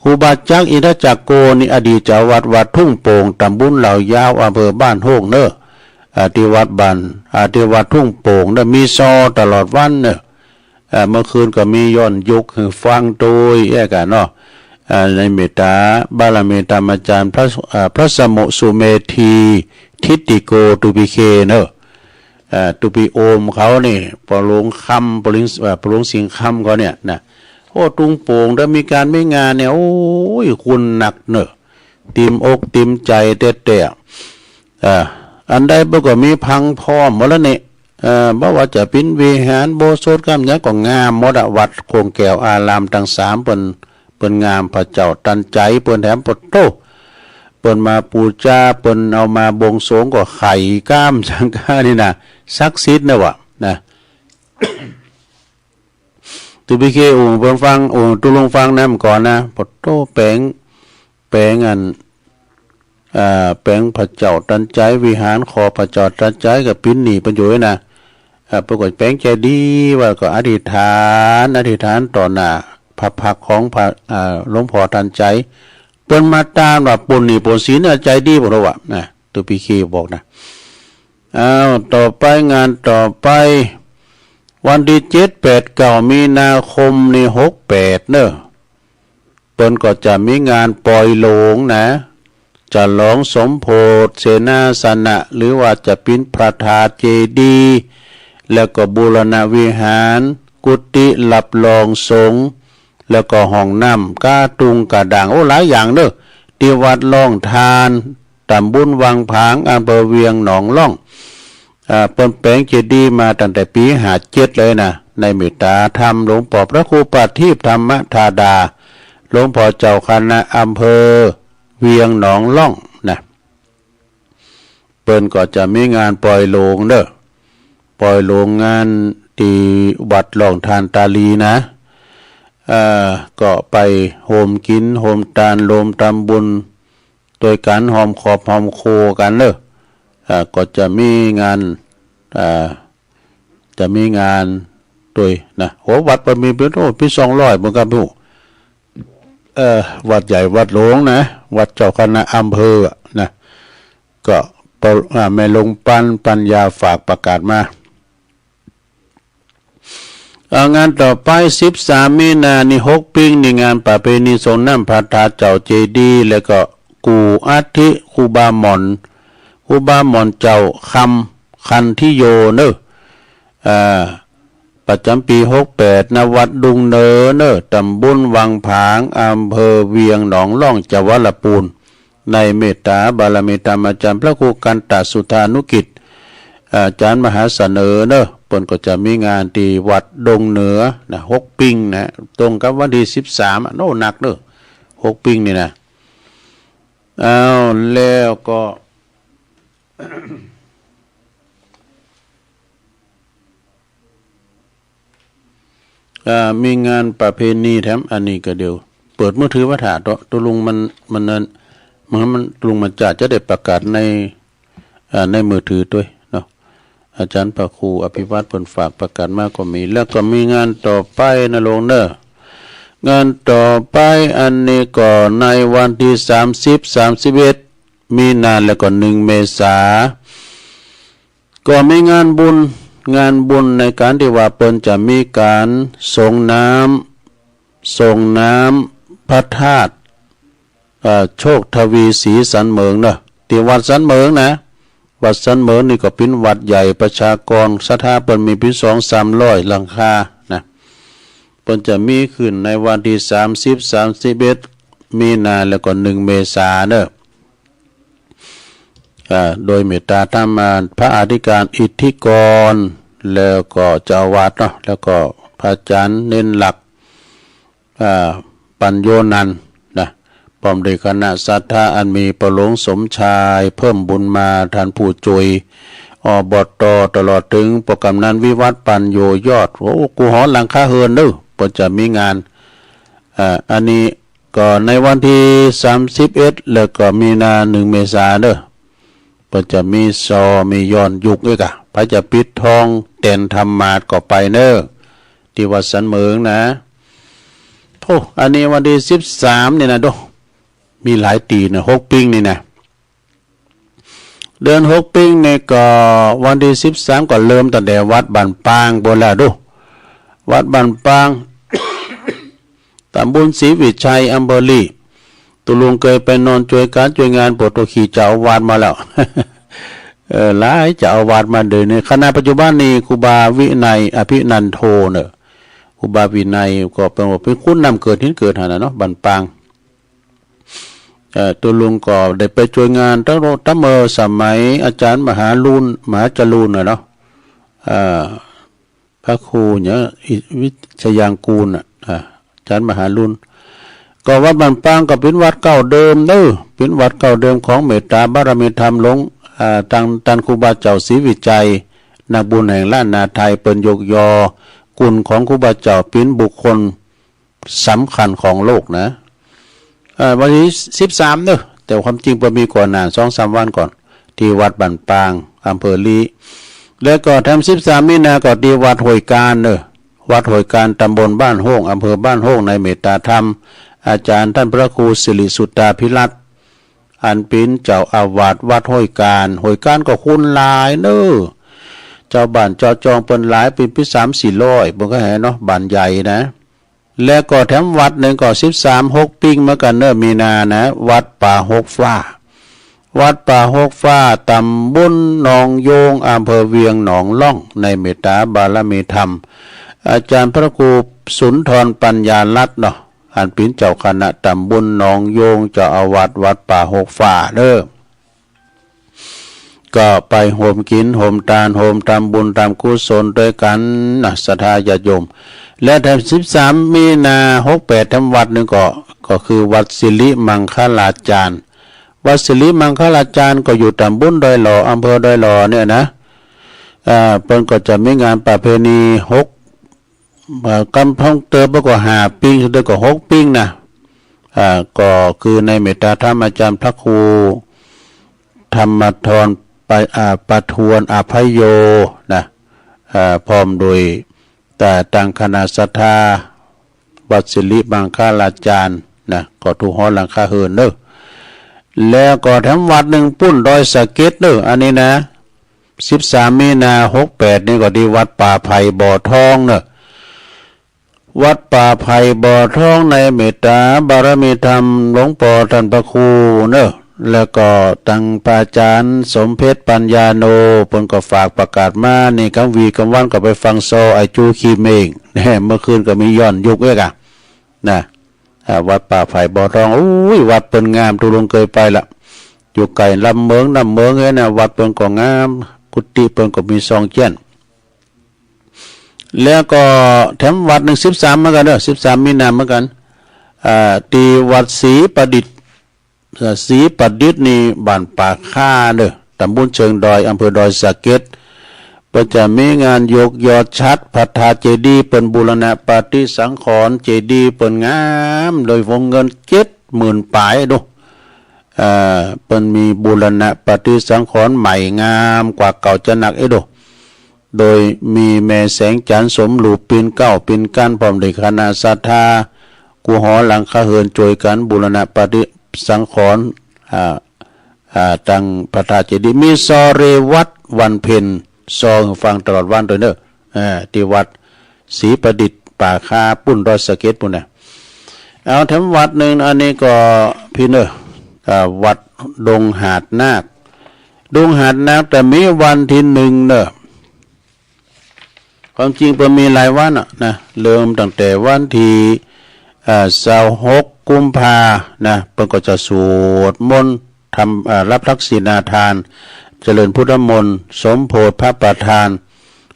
ครูบาจักรอินทจักโกนี่อดีตเจ้าวัดวัดทุ่งโป่ง ตำบลเหล่ายาว อำเภอบ้านโฮ่งเน้อ อ่า ตี้วัดบ้าน อ่า ตี้วัดทุ่งโป่งเน้อ มีซอตลอดวันเน้อ อ่า เมื่อคืนก็มีย้อนยุคหื้อฟังตวยแอ้กะเนาะ อ่า ในเมตตาบารมีธรรมาจารย์พระ อ่า พระสมุสุเมธี ทิตติโก ตุ๊ปี้เคเน้อ อ่า ตุ๊ปี้โอมเขานี่ ปอหลวงคำ ปอหลวง อ่า ปอหลวงสิงห์คำเขาเนี่ยนะ โอ้ ทุ่งโป่งเด้อ มีก๋านมีงานเนี่ย โอ้ย คนนักเน้อ เต็มอกเต็มใจ๋แต๊ๆ อ่า อันใดเปิ้นก็มีพังพร้อมหมดแล้วนี่ เอ่อ บ่ว่าจะเป๋นวิหาร อุโบสถ กำหยังก็งามหมดอะ วัดโขงแก้วอารามตังสามเปิ้น เปิ้นงาม พระเจ้าตันใจ๋เปิ้นแถม ปะโต้ เปิ้นมาปู๋จา เปิ้นเอามาบวงสรวงก็ไข่ก้ามสังฆานี่นะ ศักดิ์สิทธิ์นะวะ นะ ตุ๊ปี้เคอู้เปิ้นฟัง อู้ตุ๊ลุงฟังนะ เมื่อก่อนนะ ปะโต้ แป๋ง แป๋งอัน อ่า แป๋งพระเจ้าตันใจ๋ วิหารขอพระเจ้าตันใจ๋ก็เป๋นหนี้เปิ้นอยู่นะ อ่า เปิ้นก็แป๋งเจดีย์ไว้ ก็อธิษฐาน อธิษฐานต่อหน้าพระพักตร์ของพระ อ่า หลวงพ่อตันใจ๋ เปิ้นมาตานว่าปล้นหนี้ปล้นสิน อ่ะ เจดีย์บ่ฮู้ว่านะ ตุ๊ปี้เคบอกนะ อ้าว ต่อไป งานต่อไป วันตี้เจ็ด แปด เก้า มีนาคมนี่ หกแปด เน้อ เปิ้นก็จะมีงานปอยโหลงนะ จะฉลองสมโภชเสนาสนะ หรือว่าจะเป๋นพระธาตุเจดีย์ แล้วก็บูรณะวิหาร กุฏิรับรองสงฆ์ แล้วก็ห้องน้ำ กาตุงกาด่าง โอ้ หลายอย่างเน้อ ตี้วัดล่องทาน ตำบลวังผาง อำเภอเวียงหนองล่อง อ่า เปิ้นแป๋งเจดีย์มาตั้งแต่ปี๋ห้าเจ็ดเลยนะ ในเมตตาธรรมหลวงป้อพระครูประทีปธรรมธาดา หลวงป้อเจ้าคณะอำเภอ เวียงหนองล่องนะ เปิ้นก็จะมีงานปอยโลงเน่อ ปอยโลงงานตี้วัดล่องธารตาลีนะ เอ่อ ก็ไปโฮมกิ๋นโฮมตาน โฮมตำบุญตวยกั๋น ฮอมครอบฮอมครัวกั๋นเน่อ เอ่อ ก็จะมีงาน เอ่อ จะมีงานตวยนะ โห วัดเปิ้นมีเป๋น โอ้ เป๋นสองร้อยเปิ้นก็ฮู้ เอ่อ วัดใหญ่วัดหลวงนะ วัดเจ้าคณะอำเภอนะ ก็ปะ อ่า แม่หลวงปัน ปัญญาฝากประกาศมา อ่า งานต่อไป สิบสาม มีนานี่ หก ปิงนี่ งานประเพณีส่งน้ำพระธาตุเจ้าเจดีย์ แล้วก็กู้อัฐิครูบาหม่อน ครูบาหม่อนเจ้าคำ คันธิโยเน่อ อ่า ประจ๋ำปี๋ หกแปด ณ วัดดุงเหนือเน่อ ตำบลวังผาง อำเภอเวียงหนองล่อง จังหวัดละปูน ในเมตตาบารมีธรรมอาจ๋ารย์พระครูกันตะสุธานุกิจ อาจ๋ารย์มหาเสนอเน่อ เปิ้นก็จะมีงานตี้วัดดงเหนือนะ หก ปิงนะ ตรงกับวันตี้ สิบสาม อะ โน่ นักเน่อ หก ปิงนี่นะ อ้าว แล้วก็ อ่า มีงานประเพณีแถม อันนี้ก็เดี๋ยว เปิดมือถือมาถ่ายเต๊อะ ตกลงมัน มันนั่น มัน มัน ตกลงมันจะ จะได้ประกาศใน อ่า ในมือถือตวยเนาะ อาจ๋ารย์พระครูอภิวัฒน์เปิ้นฝากประกาศมาก็มี แล้วก็มีงานต่อไปนะโลงเน่อ งานต่อไปอันนี้ก็ในวันตี้ สามสิบ สามสิบเอ็ด มีนา แล้วก็ หนึ่ง เมษา ก็มีงานบุญ งานบุญในก๋านตี้ว่าเปิ้นจะมีก๋านส่งน้ำ ส่งน้ำพระธาตุ เอ่อ โชคทวีศรีสันเหมิงเนาะ ตี้วัดสันเหมิงนะ วัดสันเหมิงนี่ก็เป๋นวัดใหญ่ ประชากรศรัทธาเปิ้นมีเป๋นสองสามร้อยหลังคานะ เปิ้นจะมีขึ้นในวันตี้ สามสิบ สามสิบเอ็ด มีนา แล้วก็ หนึ่ง เมษาเนาะ อ่า โดยเมตตาธรรม อ่า พระอธิการอิทธิกร แล้วก็เจ้าอาวาสเนาะ แล้วก็พระอาจ๋ารย์เณรหลัก อ่า ปัญโญนันท์นะ พร้อมด้วยคณะศรัทธาอันมีป้อหลวงสมชาย เพิ่มบุญมา ท่านผู้จ้วย อบต. ตลอดเถิงป้อกำนันวิวัฒน์ ปัญโญยอด โอ้ กู้หอหลังคาเฮือนเน่อ เปิ้นจะมีงาน อ่า อันนี้ ก็ในวันตี้ สามสิบเอ็ด แล้วก็มีนา หนึ่ง เมษาเน่อ เปิ้นจะมีซอ มีย้อนยุคอีกอะ ใผจะปิดทองแตนธรรมาสน์ก็ไปเน่อ ตี้วัดสันเหมิงนะ โธ่ อันนี้วันตี้ สิบสาม นี่นะโด มีหลายตี้นะ หก ปิงนี่นะ เดือนหก ปิงนี่ก็วันตี้ สิบสาม ก็เริ่มตั้งแต่วัดบ้านปางปู้นแล้วโด วัดบ้านปาง ตำบลศรีวิชัย อำเภอลี้ ตุ๊ลุงเกยไปนอนจ้วยก๋านจ้วยงาน ปวดตั๋วขี่เจ้าอาวาสมาแล้ว เออ หลายเจ้าอาวาสมาเดี๋ยวนี้ ขณะปัจจุบันนี้ครูบาวินัย อภินันโทเน่อ ครูบาวินัยก็เป๋นว่าเป๋นคนนำเกิดหินเกิดหันน่ะเนาะ บ้านปาง เอ่อ ตุ๊ลุงก็ได้ไปจ้วยงานตั้ง ตั้งเมื่อสมัยอาจ๋ารย์มหาลุน มหาจรูนน่ะเนาะ เอ่อ พระครูเนี่ย อิ วิชยางกูลน่ะ อ่า อาจ๋ารย์มหาลุน ก็วัดบ้านปางก็เป๋นวัดเก่าเดิมเน่อ เป๋นวัดเก่าเดิมของเมตตาบารมีธรรมหลวง อ่า ตัง ตังครูบาเจ้าศรีวิชัย นักบุญแห่งล้านนาไทย เปิ้นยกยอคุณของครูบาเจ้าเป๋นบุคคล สำคัญของโลกนะ เอ่อ วันตี้ สิบสาม เน่อ แต่ความจริงเปิ้นมีก่อนหน้า สองสามวันก่อน ตี้วัดบ้านปาง อำเภอลี้ แล้วก็แถม สิบสาม มีนา ก็ตี้วัดห้วยกาญเน่อ วัดห้วยกาญ ตำบลบ้านโฮ่ง อำเภอบ้านโฮ่ง ในเมตตาธรรม อาจ๋ารย์ต้านพระครูสิริสุตตาภิรัตน์ อันเป๋นเจ้าอาวาสวัดห้วยกาญ ห้วยกาญก็คนหลายเน่อ เจ้าบ้านเจ้าจองเปิ้นหลาย เป๋น เป๋นสามสี่ร้อย เปิ้นก็แหเนาะ บ้านใหญ่นะ และก็แถมวัดนึ่งก็ สิบสาม หก ปิงเหมือนกั๋นเน่อ มีนานะ วัดป่าหกฟ้า วัดป่าหกฟ้า ตำบลหนองโยง อำเภอเวียงหนองล่อง ในเมตตาบารมีธรรม อาจ๋ารย์พระครูสุนทรปัญญารัตน์เนาะ อันเป๋นเจ้าคณะตำบลหนองโยง เจ้าอาวาสวัดป่าหกฟ้าเน่อ ก็ไปโฮมกิ๋นโฮมตาน โฮมตำบุญตำกุศลตวยกั๋นนะ ศรัทธาญาติโยม และแถม สิบสาม มีนา หกแปด แถมวัดนึ่งก็ ก็คือวัดสิริมังคลาจารย์ วัดสิริมังคลาจารย์ก็อยู่ต๋ำบลดอยหล่อ อำเภอดอยหล่อเนี่ยนะ อ่า เปิ้นก็จะมีงานประเพณีหก เอ่อ กำพองเติบก็ห้าปิง เติบก็หกปิงนะ อ่า ก็คือในเมตตาธรรมอาจารย์พระครูธรรมทร ปะ อ่า ประทวนอภัยโยนะ อ่า พร้อมโดย แต่ตังคณะศรัทธาวัดสิริมังคลาจารย์นะ ก็ถูกหอหลังคาเหินเนอะ แล้วก็แถมวัดนึ่งปุ้นดอยสะเก็ดเนอะ อันนี้นะ สิบสามมีนาหกแปดนี่ก็ตี้วัดป่าไผ่บ่อทองเนอะ วัดป่าไผ่บ่อทองในเมตตาบารมีธรรมหลวงป้อต้านพระครูเนอะ แล้วก็ตังพระอาจารย์สมเพชรปัญญาโน เปิ้นก็ฝากประกาศมา นี่กำวีกำวันก็ไปฟังซอไอ้จูขี้เม่ง แหม เมื่อคืนก็มีย้อนยุคเอกอะนะ อ่า วัดป่าไผ่บ่อทอง อุ้ย วัดเปิ้นงาม ตุ๊ลุงเกยไปละ อยู่ใก้ลำเมิงน้ำเมิงเอ้ยนะ วัดเปิ้นก็งาม กุฏิเปิ้นก็มีซองเจี้ยน แล้วก็แถมวัดนึ่ง สิบสามเหมือนกั๋นเนอะ สิบสามมีนาเหมือนกั๋น อ่า ตี้วัดศรีประดิษฐ์ อ่า ศรีประดิษฐ์นี่บ้านป่าค่าเนอะ ต๋ำบลเชิงดอย อำเภอดอยสะเก็ด เปิ้นจะมีงานยกยอดฉัตรพระธาตุเจดีย์ เปิ้นบูรณะปฏิสังขรณ์เจดีย์เปิ้นงาม โดยวงเงินเจ็ดหมื่นป๋ายดู อ่า เปิ้นมีบูรณะปฏิสังขรณ์ใหม่งามกว่าเก่าจะนักเอ้ยดู โดยมีแม่แสงจันทร์สมรูปปิ่นเกล้าปิ่นกั๋น พร้อมด้วยคณะศรัทธา กู้หอหลังคาเหิน จ้วยกั๋นบูรณะปฏิสังขรณ์ อ่า อ่า ตังพระธาตุเจดีย์ มีซอเรวัตวันเพ็ญ ซอหื้อฟังตลอดวันตวยเนอะ อ่า ตี้วัดศรีประดิษฐ์ป่าค่าปุ้นดอยสะเก็ดปุ้นนะ เอาแถมวัดนึ่ง อันนี้ก็พี่เนอะ อ่า วัดดงหาดนาค ดงหาดนาคแต่มีวันตี้นึ่งเนอะ ความจริงเปิ้นมีหลายวันอะนะ เริ่มตั้งแต่วันตี้ อ่า ซาวหกกุมภานะ เปิ้นก็จะสวดมนต์ ทำ อ่า รับทักษิณาทาน เจริญพุทธมนต์ สมโภชพระประธาน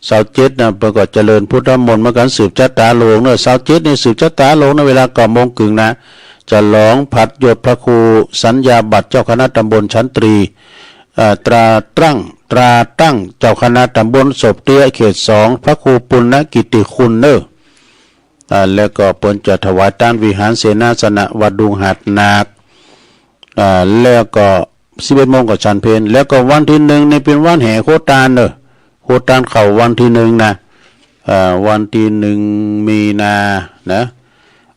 ซาวเจ็ดนะ เปิ้นก็เจริญพุทธมนต์เหมือนกั๋น สืบชะตาหลวงเนอะ ซาวเจ็ดนี่สืบชะตาหลวงนะ เวลาเก้าโมงครึ่งนะ ฉลองผัดยศพระครูสัญญาบัตรเจ้าคณะตำบลฉันตรี อ่า ตราตั้ง ตราตั้งเจ้าคณะตำบลโสบเตี้ย เขตสอง พระครูปุณณกิตติคุณเนอะ อ่า แล้วก็เปิ้นจะถวายตานวิหารเสนาสนะวัดดงหาดนาค อ่า แล้วก็สิบเอ็ดโมงก็ฉันเพล แล้วก็วันตี้นึ่งนี่เป๋นวันแห่โคตานเนอะ โคตานเข้าวันตี้นึ่งนะ อ่า วันตี้นึ่งมีนานะ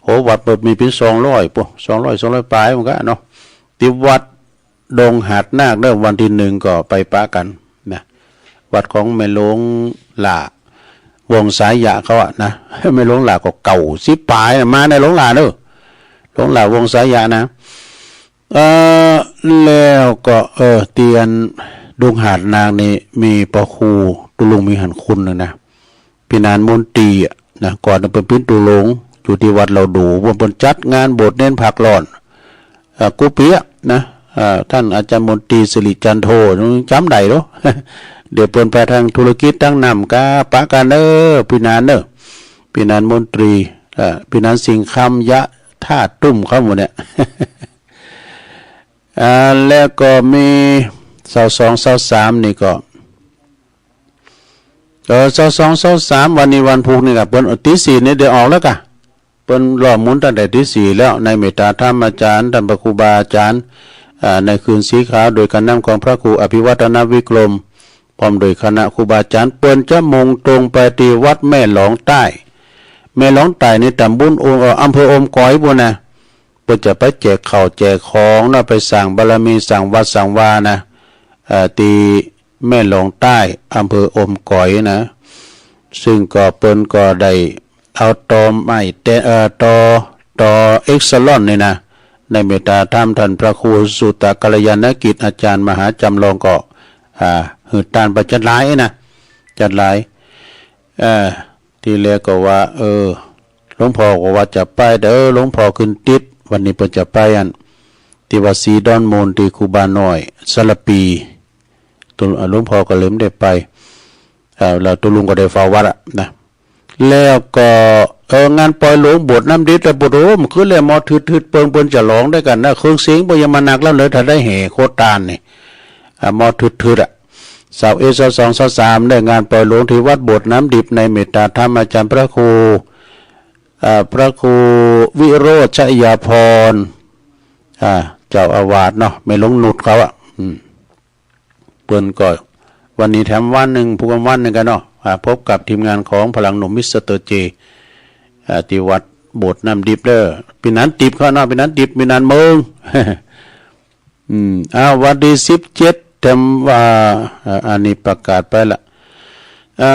โห วัดเปิ้นมีเป๋นสองร้อย ปุ้น สองร้อย สองร้อยป๋ายเหมือนกั๋นเนาะ ตี้วัด ดงหาดนาคเนอะ วันตี้นึ่งก็ไปปะกั๋นนะ วัดของแม่หลวงหล้า วงศ์สายะเขาอะนะ แม่หลวงหล้าก็เก้าสิบป๋ายนะ มาในหลวงหล้าเนอะ หลวงหล้าวงศ์สายะนะ เอ่อ แล้วก็ เออ ตี้อันดงหาดนาคนี่มีพระครูตุ๊ลุงมีหันคุณนึ่งนะ ปี้นานมนตรีอะนะ ก่อนเปิ้นเป๋นตุ๊ลุงอยู่ตี้วัดเหล่าดู เปิ้น เปิ้นจัดงานบวชเณรพักร้อน เอ่อ กู้ปี๋อะนะ เอ่อ ต้านอาจารย์มนตรีสิริจันโท จ๋ำได้เนาะ เดี๋ยวเปิ้นไปตางธุรกิจตางน้ำกาปะกั๋นเนอะ ปี้นานเนอะ ปี้นานมนตรี เอ่อ ปี้นานสิงห์คำ ยะธาตุตุ้มเขาหมดเนี่ย อ่า แล้วก็มีซาวสอง ซาวสามนี่ก็ เออ ซาวสอง ซาวสาม วันนี้วันพูกนี่กะ เปิ้น ตีสี่นี่ได้ออกแล้วกะ เปิ้นล่อหมุนตั้งแต่ตีสี่แล้ว ในเมตตาธรรมอาจารย์ ต้านพระครูบาอาจารย์ อ่า ในคืนสีขาว โดยก๋านนำของพระครูอภิวัฒนวิกรม พร้อมโดยคณะครูบาอาจารย์ เปิ้นจะมุ่งตรงไปตี้วัดแม่หลองใต้ แม่หลองใต้นี่ตำบลโอม เอ่อ อำเภอโอมก๋อยปู้นนะ เปิ้นจะไปแจกข้าวแจกของเนาะ ไปสร้างบารมี สร้างวัดสร้างวานะ เอ่อ ตี้แม่หลองใต้ อำเภอโอมก๋อยนะ ซึ่งก็เปิ้นก็ได้เอาตอไม้แต เอ่อ ตอ ตอเอ็กซาลอนนี่นะ ในเมตตาธรรมต้านพระครูสุตตะกัลยาณกิจ อาจารย์มหาจ๋ำลองก็ อ่า หื้อตานไปจัดหลายนะ จัดหลาย เอ่อ ตี้แรกก็ว่า เออ หลวงพ่อก็ว่าจะไป แต่ เออ หลวงพ่อขึ้นติด วันนี้เปิ้นจะไปอัน ตี้วัดศรีดอนมูล ตี้ครูบาน้อย สารภี ตุ๊ อ่า หลวงพ่อก็เลยบ่ได้ไป อ่า แล้วตุ๊ลุงก็ได้เฝ้าวัดอะนะ แล้วก็ เออ งานปอยหลวงโบสถ์น้ำดิบ แต่โบสถ์โหม ขึ้นแล้วมอดถืดๆ เปิงเปิ้นจะหลองได้กั๋นนะ เครื่องเสียงเปิ้นยังบ่หนักแล้วเลย ถ้าได้แห่โคตานนี่ อ่า มอดถืดๆ อะ ซาวเอ็ด ซาวสอง ซาวสาม ได้งานปอยหลวงตี้วัดโบสถ์น้ำดิบในเมตตาธรรมอาจ๋ารย์พระครู อ่า พระครูวิโรจน์ชยาภรณ์ อ่า เจ้าอาวาสเนาะ แม่หลวงนุชเขาอะ อืม เปิ้นก็วันนี้แถมวันนึ่ง พูดกันวันนึ่งกั๋นเนาะ อ่า พบกับทีมงานของพลังหนุ่มมิสเตอร์เจ อ่า ตี้วัดโบสถ์น้ำดิบเด้อ ปี้หนานติบเขาเนาะ ปี้หนานติบ ปี้หนานเมิง อืม อ้าว วันตี้สิบเจ็ด แถมว่า อ่า อันนี้ประกาศไปละ อ่า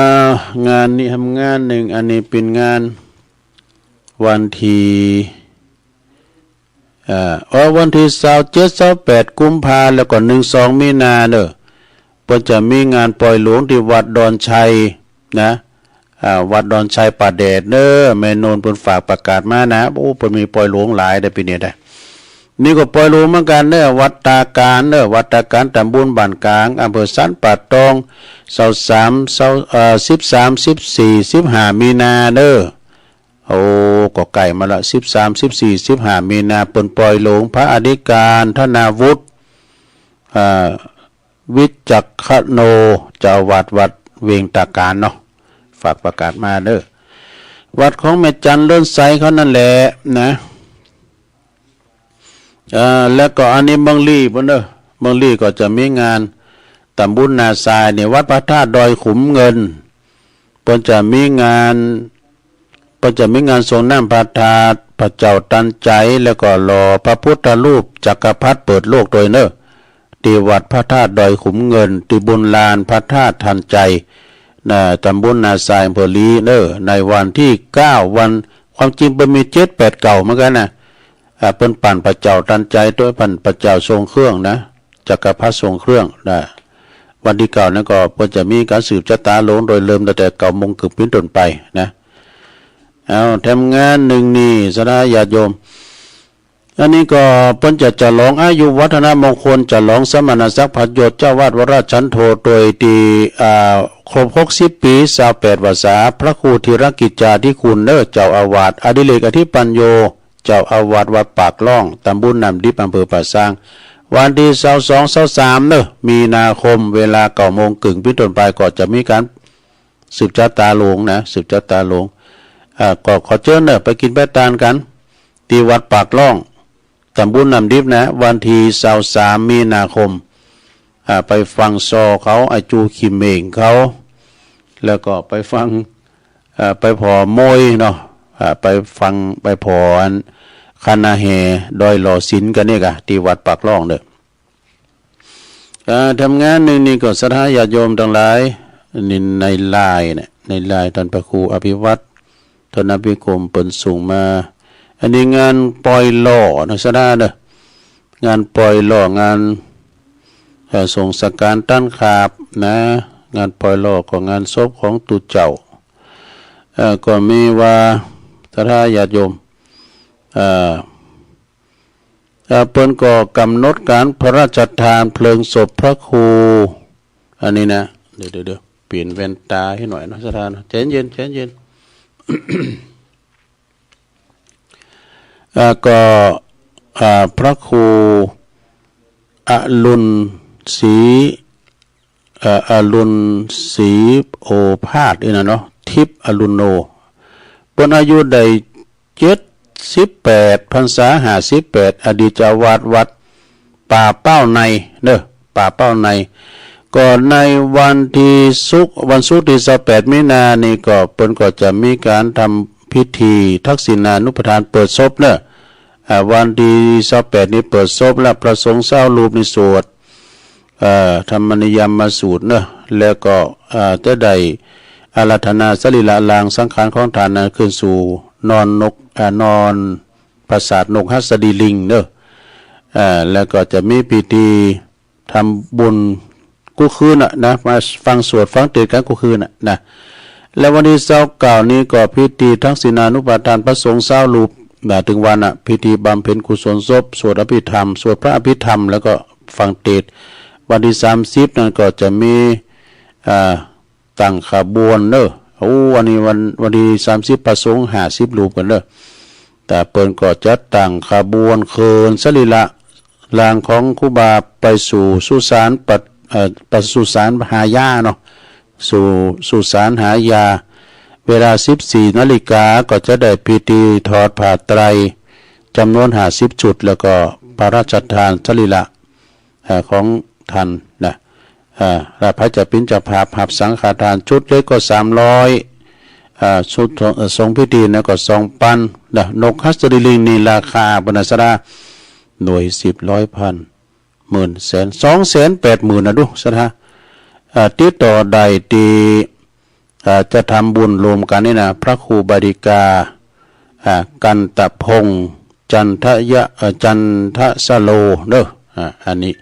งานนี้ทำงานนึ่ง อันนี้เป๋นงานวันตี้ อ่า อ๋อ วันตี้ซาวเจ็ด ซาวแปด กุมภา แล้วก็หนึ่ง สอง มีนาเนาะ เปิ้นจะมีงานปอยหลวงตี้วัดดอนชัยนะ อ่า วัดดอนชัยป่าแดดเนาะ แม่นนท์เปิ้นฝากประกาศมานะ โอ้ เปิ้นมีปอยหลวงหลายเด้อปี๋นี้นะ นี่ก็ปอยหลวงเหมือนกั๋นเนาะ วัดต๋าก๋านเนาะ วัดต๋าก๋าน ต๋ำบลบ้านก๋าง อำเภอสันป่าตอง ซาวสาม ซาว เอ่อ สิบสาม สิบสี่ สิบห้า มีนาเนาะ โอ้ ก็ใก้มาละ สิบสาม สิบสี่ สิบห้า มีนา เปิ้นปอยหลวง พระอธิการธนาวุฒิ อ่า วิจักขโน เจ้าอาวาสวัดเวงต๋าก๋านเนาะ ฝากประกาศมาเนาะ วัดของแม่จันเลิศใสเขานั่นแหละนะ เอ่อ แล้วก็อันนี้เมืองลี้ปู้นเนาะ เมืองลี้ก็จะมีงาน ต๋ำบลนาทรายนี่ วัดพระธาตุดอยขุมเงิน เปิ้นจะมีงาน เปิ้นจะมีงานสรงน้ำพระธาตุพระเจ้าตันใจ๋ แล้วก็หล่อพระพุทธรูปจักรพรรดิเปิดโลกตวยเนาะ ตี้วัดพระธาตุดอยขุมเงิน ตี้บนลานพระธาตุตันใจ๋ นะ ต๋ำบลนาทราย อำเภอลี้เนาะ ในวันตี้เก้า วัน ความจริงเปิ้นมีเจ็ด แปด เก้า เหมือนกั๋นนะ อ่า เปิ้นปั่นพระเจ้าตันใจ๋ตวย ปั่นพระเจ้าทรงเครื่องนะ จักรพรรดิทรงเครื่องนะ วันตี้เก้านั้นก็เปิ้นจะมีก๋านสืบจะต๋าหลวง โดยเริ่มตั้งแต่เก้าโมงครึ่งเป๋นต้นไปนะ เอา แถมงานนึ่งนี่ ศรัทธาญาติโยม อันนี้ก็เปิ้นจะฉลองอายุวัฒนมงคล ฉลองสมณศักดิ์พัดยศ เจ้าอาวาสวราชันโท ตวยตี้ อ่า ครบหกสิบปี๋ ซาวแปด พรรษา พระครูธีรกิจจาธิคุณเนาะ เจ้าอาวาส อดิเรก อธิปัญโญ เจ้าอาวาสวัดปากล่อง ต๋ำบลน้ำดิบ อำเภอป่าซาง วันตี้ซาวสอง ซาวสาม เนาะ มีนาคม เวลาเก้าโมงครึ่งเป๋นต้นไป ก็จะมีก๋านสืบจะต๋าหลวงนะ สืบจะต๋าหลวง อ่า ก็ขอเจิญเนาะ ไปกิ๋นไปตานกั๋น ตี้วัดปากล่อง ต๋ำบลน้ำดิบนะ วันตี้ซาวสาม มีนาคม อ่า ไปฟังซอเขา อาจูขี้เหม่งเขา แล้วก็ไปฟัง อ่า ไปผ่อมวยเนาะ อ่า ไปฟัง ไปผ่ออันคณะแห่ดอยหล่อศิลป์กั๋นนี่ก่ะ ตี้วัดปากล่องเนาะ อ่า แถมงานนึ่งนี่ก็ศรัทธาญาติโยมตังหลาย นี่ในไลน์เนี่ย ในไลน์ต้านพระครูอภิวัฒน์ ธนพิคม เปิ้นส่งมา อันนี้งานปอยหล่อเนาะ ศรัทธาเนาะ งานปอยหล่อ งาน เอ่อ ส่งสังขารต้านขาบนะ งานปอยหล่อก็งานศพของตุ๊เจ้า เอ่อ ก็มีว่า ศรัทธาญาติโยม เอ่อ เอ่อ เปิ้นก็ก๋ำหนดก๋านพระราชทานเพลิงศพพระครู อันนี้นะ เดี๋ยว เดี๋ยว เดี๋ยว เปลี่ยนแว่นต๋าหื้อหน่อยเนาะ ศรัทธาเนาะ ใจ๋เย็น ใจ๋เย็น เอ่อ ก็ เอ่อ พระครูอรุณศรี เอ่อ อรุณศรีโอภาสนี่นะเนาะ ทิพย์อรุณโณ เปิ้นอายุได้เจ็ดสิบแปด พรรษาห้าสิบแปด อดีตเจ้าอาวาสวัดป่าเป้าในเนาะ ป่าเป้าใน ก็ในวันตี้ศุกร์ วันศุกร์ตี้ซาวแปด มีนานี่ก็ เปิ้นก็จะมีก๋านทำพิธีทักษิณานุปทานเปิดศพเนาะ อ่า วันตี้ซาวแปดนี่เปิดศพแล้ว พระสงฆ์ซาวรูปนี่สวด เอ่อ ธรรมนิยามสูตรเนาะ แล้วก็ เอ่อ จะได้อาราธนาสรีระร่างสังขารของต้านนั้นขึ้นสู่นอนนก อ่า นอนปราสาทนกหัสดีลิงเนาะ อ่า แล้วก็จะมีพิธีทำบุญกู้คืนน่ะนะ มาฟังสวดฟังเตสน์กั๋นกู้คืนน่ะนะ และวันตี้ซาวเก้านี้ก็พิธีทักษิณานุปทานพระสงฆ์ซาวรูปนะ เถิงวันน่ะ พิธีบำเพ็ญกุศลศพ สวดอภิธรรรม สวดพระอภิธรรม แล้วก็ฟังเตสน์ วันตี้สามสิบนั้นก็จะมี อ่า ตั้งขบวนเนาะ โอ้ อันนี้วัน วันตี้สามสิบ พระสงฆ์ห้าสิบรูปกั๋นเน่อ แต่เปิ้นก็จัดตั้งขบวนเคิ่นสรีระร่างของครูบาไปสู่สุสานปัด เอ่อ ปัดสุสานหายาเนาะ สู่สุสานหายา เวลาสิบสี่นาฬิกาก็จะได้พิธีถอดผ้าไตรจำนวนห้าสิบชุด แล้วก็พระราชทานสรีระ เอ่อ ของท่านนะ เอ่อ และใผจะเป๋นเจ้าภาพหับสังฆทาน ชุดเล็กก็สามร้อย เอ่อ ชุด เอ่อ ทรงพิธีนะก็สองปันนะ นกหัสดีลิงนี่ราคาปานใดสะดา หน่วยสิบ ร้อย พัน หมื่น แสน สองแสนแปดหมื่น นะดูสะดา เอ่อ ติดต่อได้ตี้ เอ่อ จะทำบุญร่วมกั๋นนี่นะ พระครูบาสิกา อ่า กันตะพงษ์ จันทยะ เอ่อ จันทสโลเน่อ อ่า อันนี้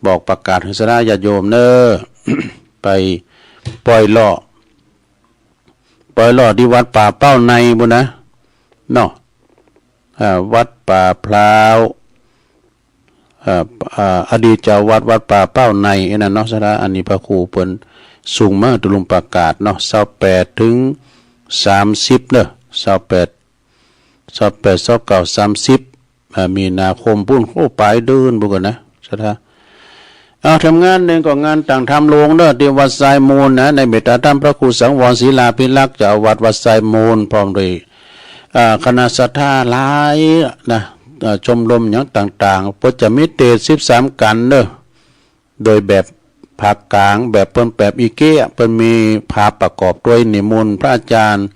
บอกประกาศหื้อสะดาญาติโยมเน่อ ไปปล่อยหล่อ ปล่อยหล่อตี้วัดป่าเป้าในปู้นนะ เนาะ อ่า วัดป่าพร้าว เอ่อ เอ่อ อดีตเจ้าวัดวัดป่าเป้าในอันนั้นเนาะ สะดา อันนี้พระครูเปิ้นส่งมา ตุลุงประกาศเนาะ ซาวแปด ถึง สามสิบ เน่อ ซาวแปด ซาวแปด ซาวเก้า สามสิบ อ่า มีนาคมปู้น โอ้ ป๋ายเดือนปู้นก่อนะ สะดา เอา ทำงานนึ่งก็งานตั้งธรรมโลงเน่อ ตี้วัดทรายมูลนะ ในเมตตาธรรมพระครูสังวรศิลาภิรักษ์ เจ้าอาวาสวัดทรายมูล พร้อมด้วย อ่า คณะศรัทธาหลายนะ อ่า ชมรมหยังต่างๆ เปิ้นจะมีเตศน์สิบสามกัณฑ์เน่อ โดยแบบภาคกลาง แบบเปิ้นแบบอีเก๊ะ เปิ้นมีภาพประกอบตวย นิมนต์พระอาจารย์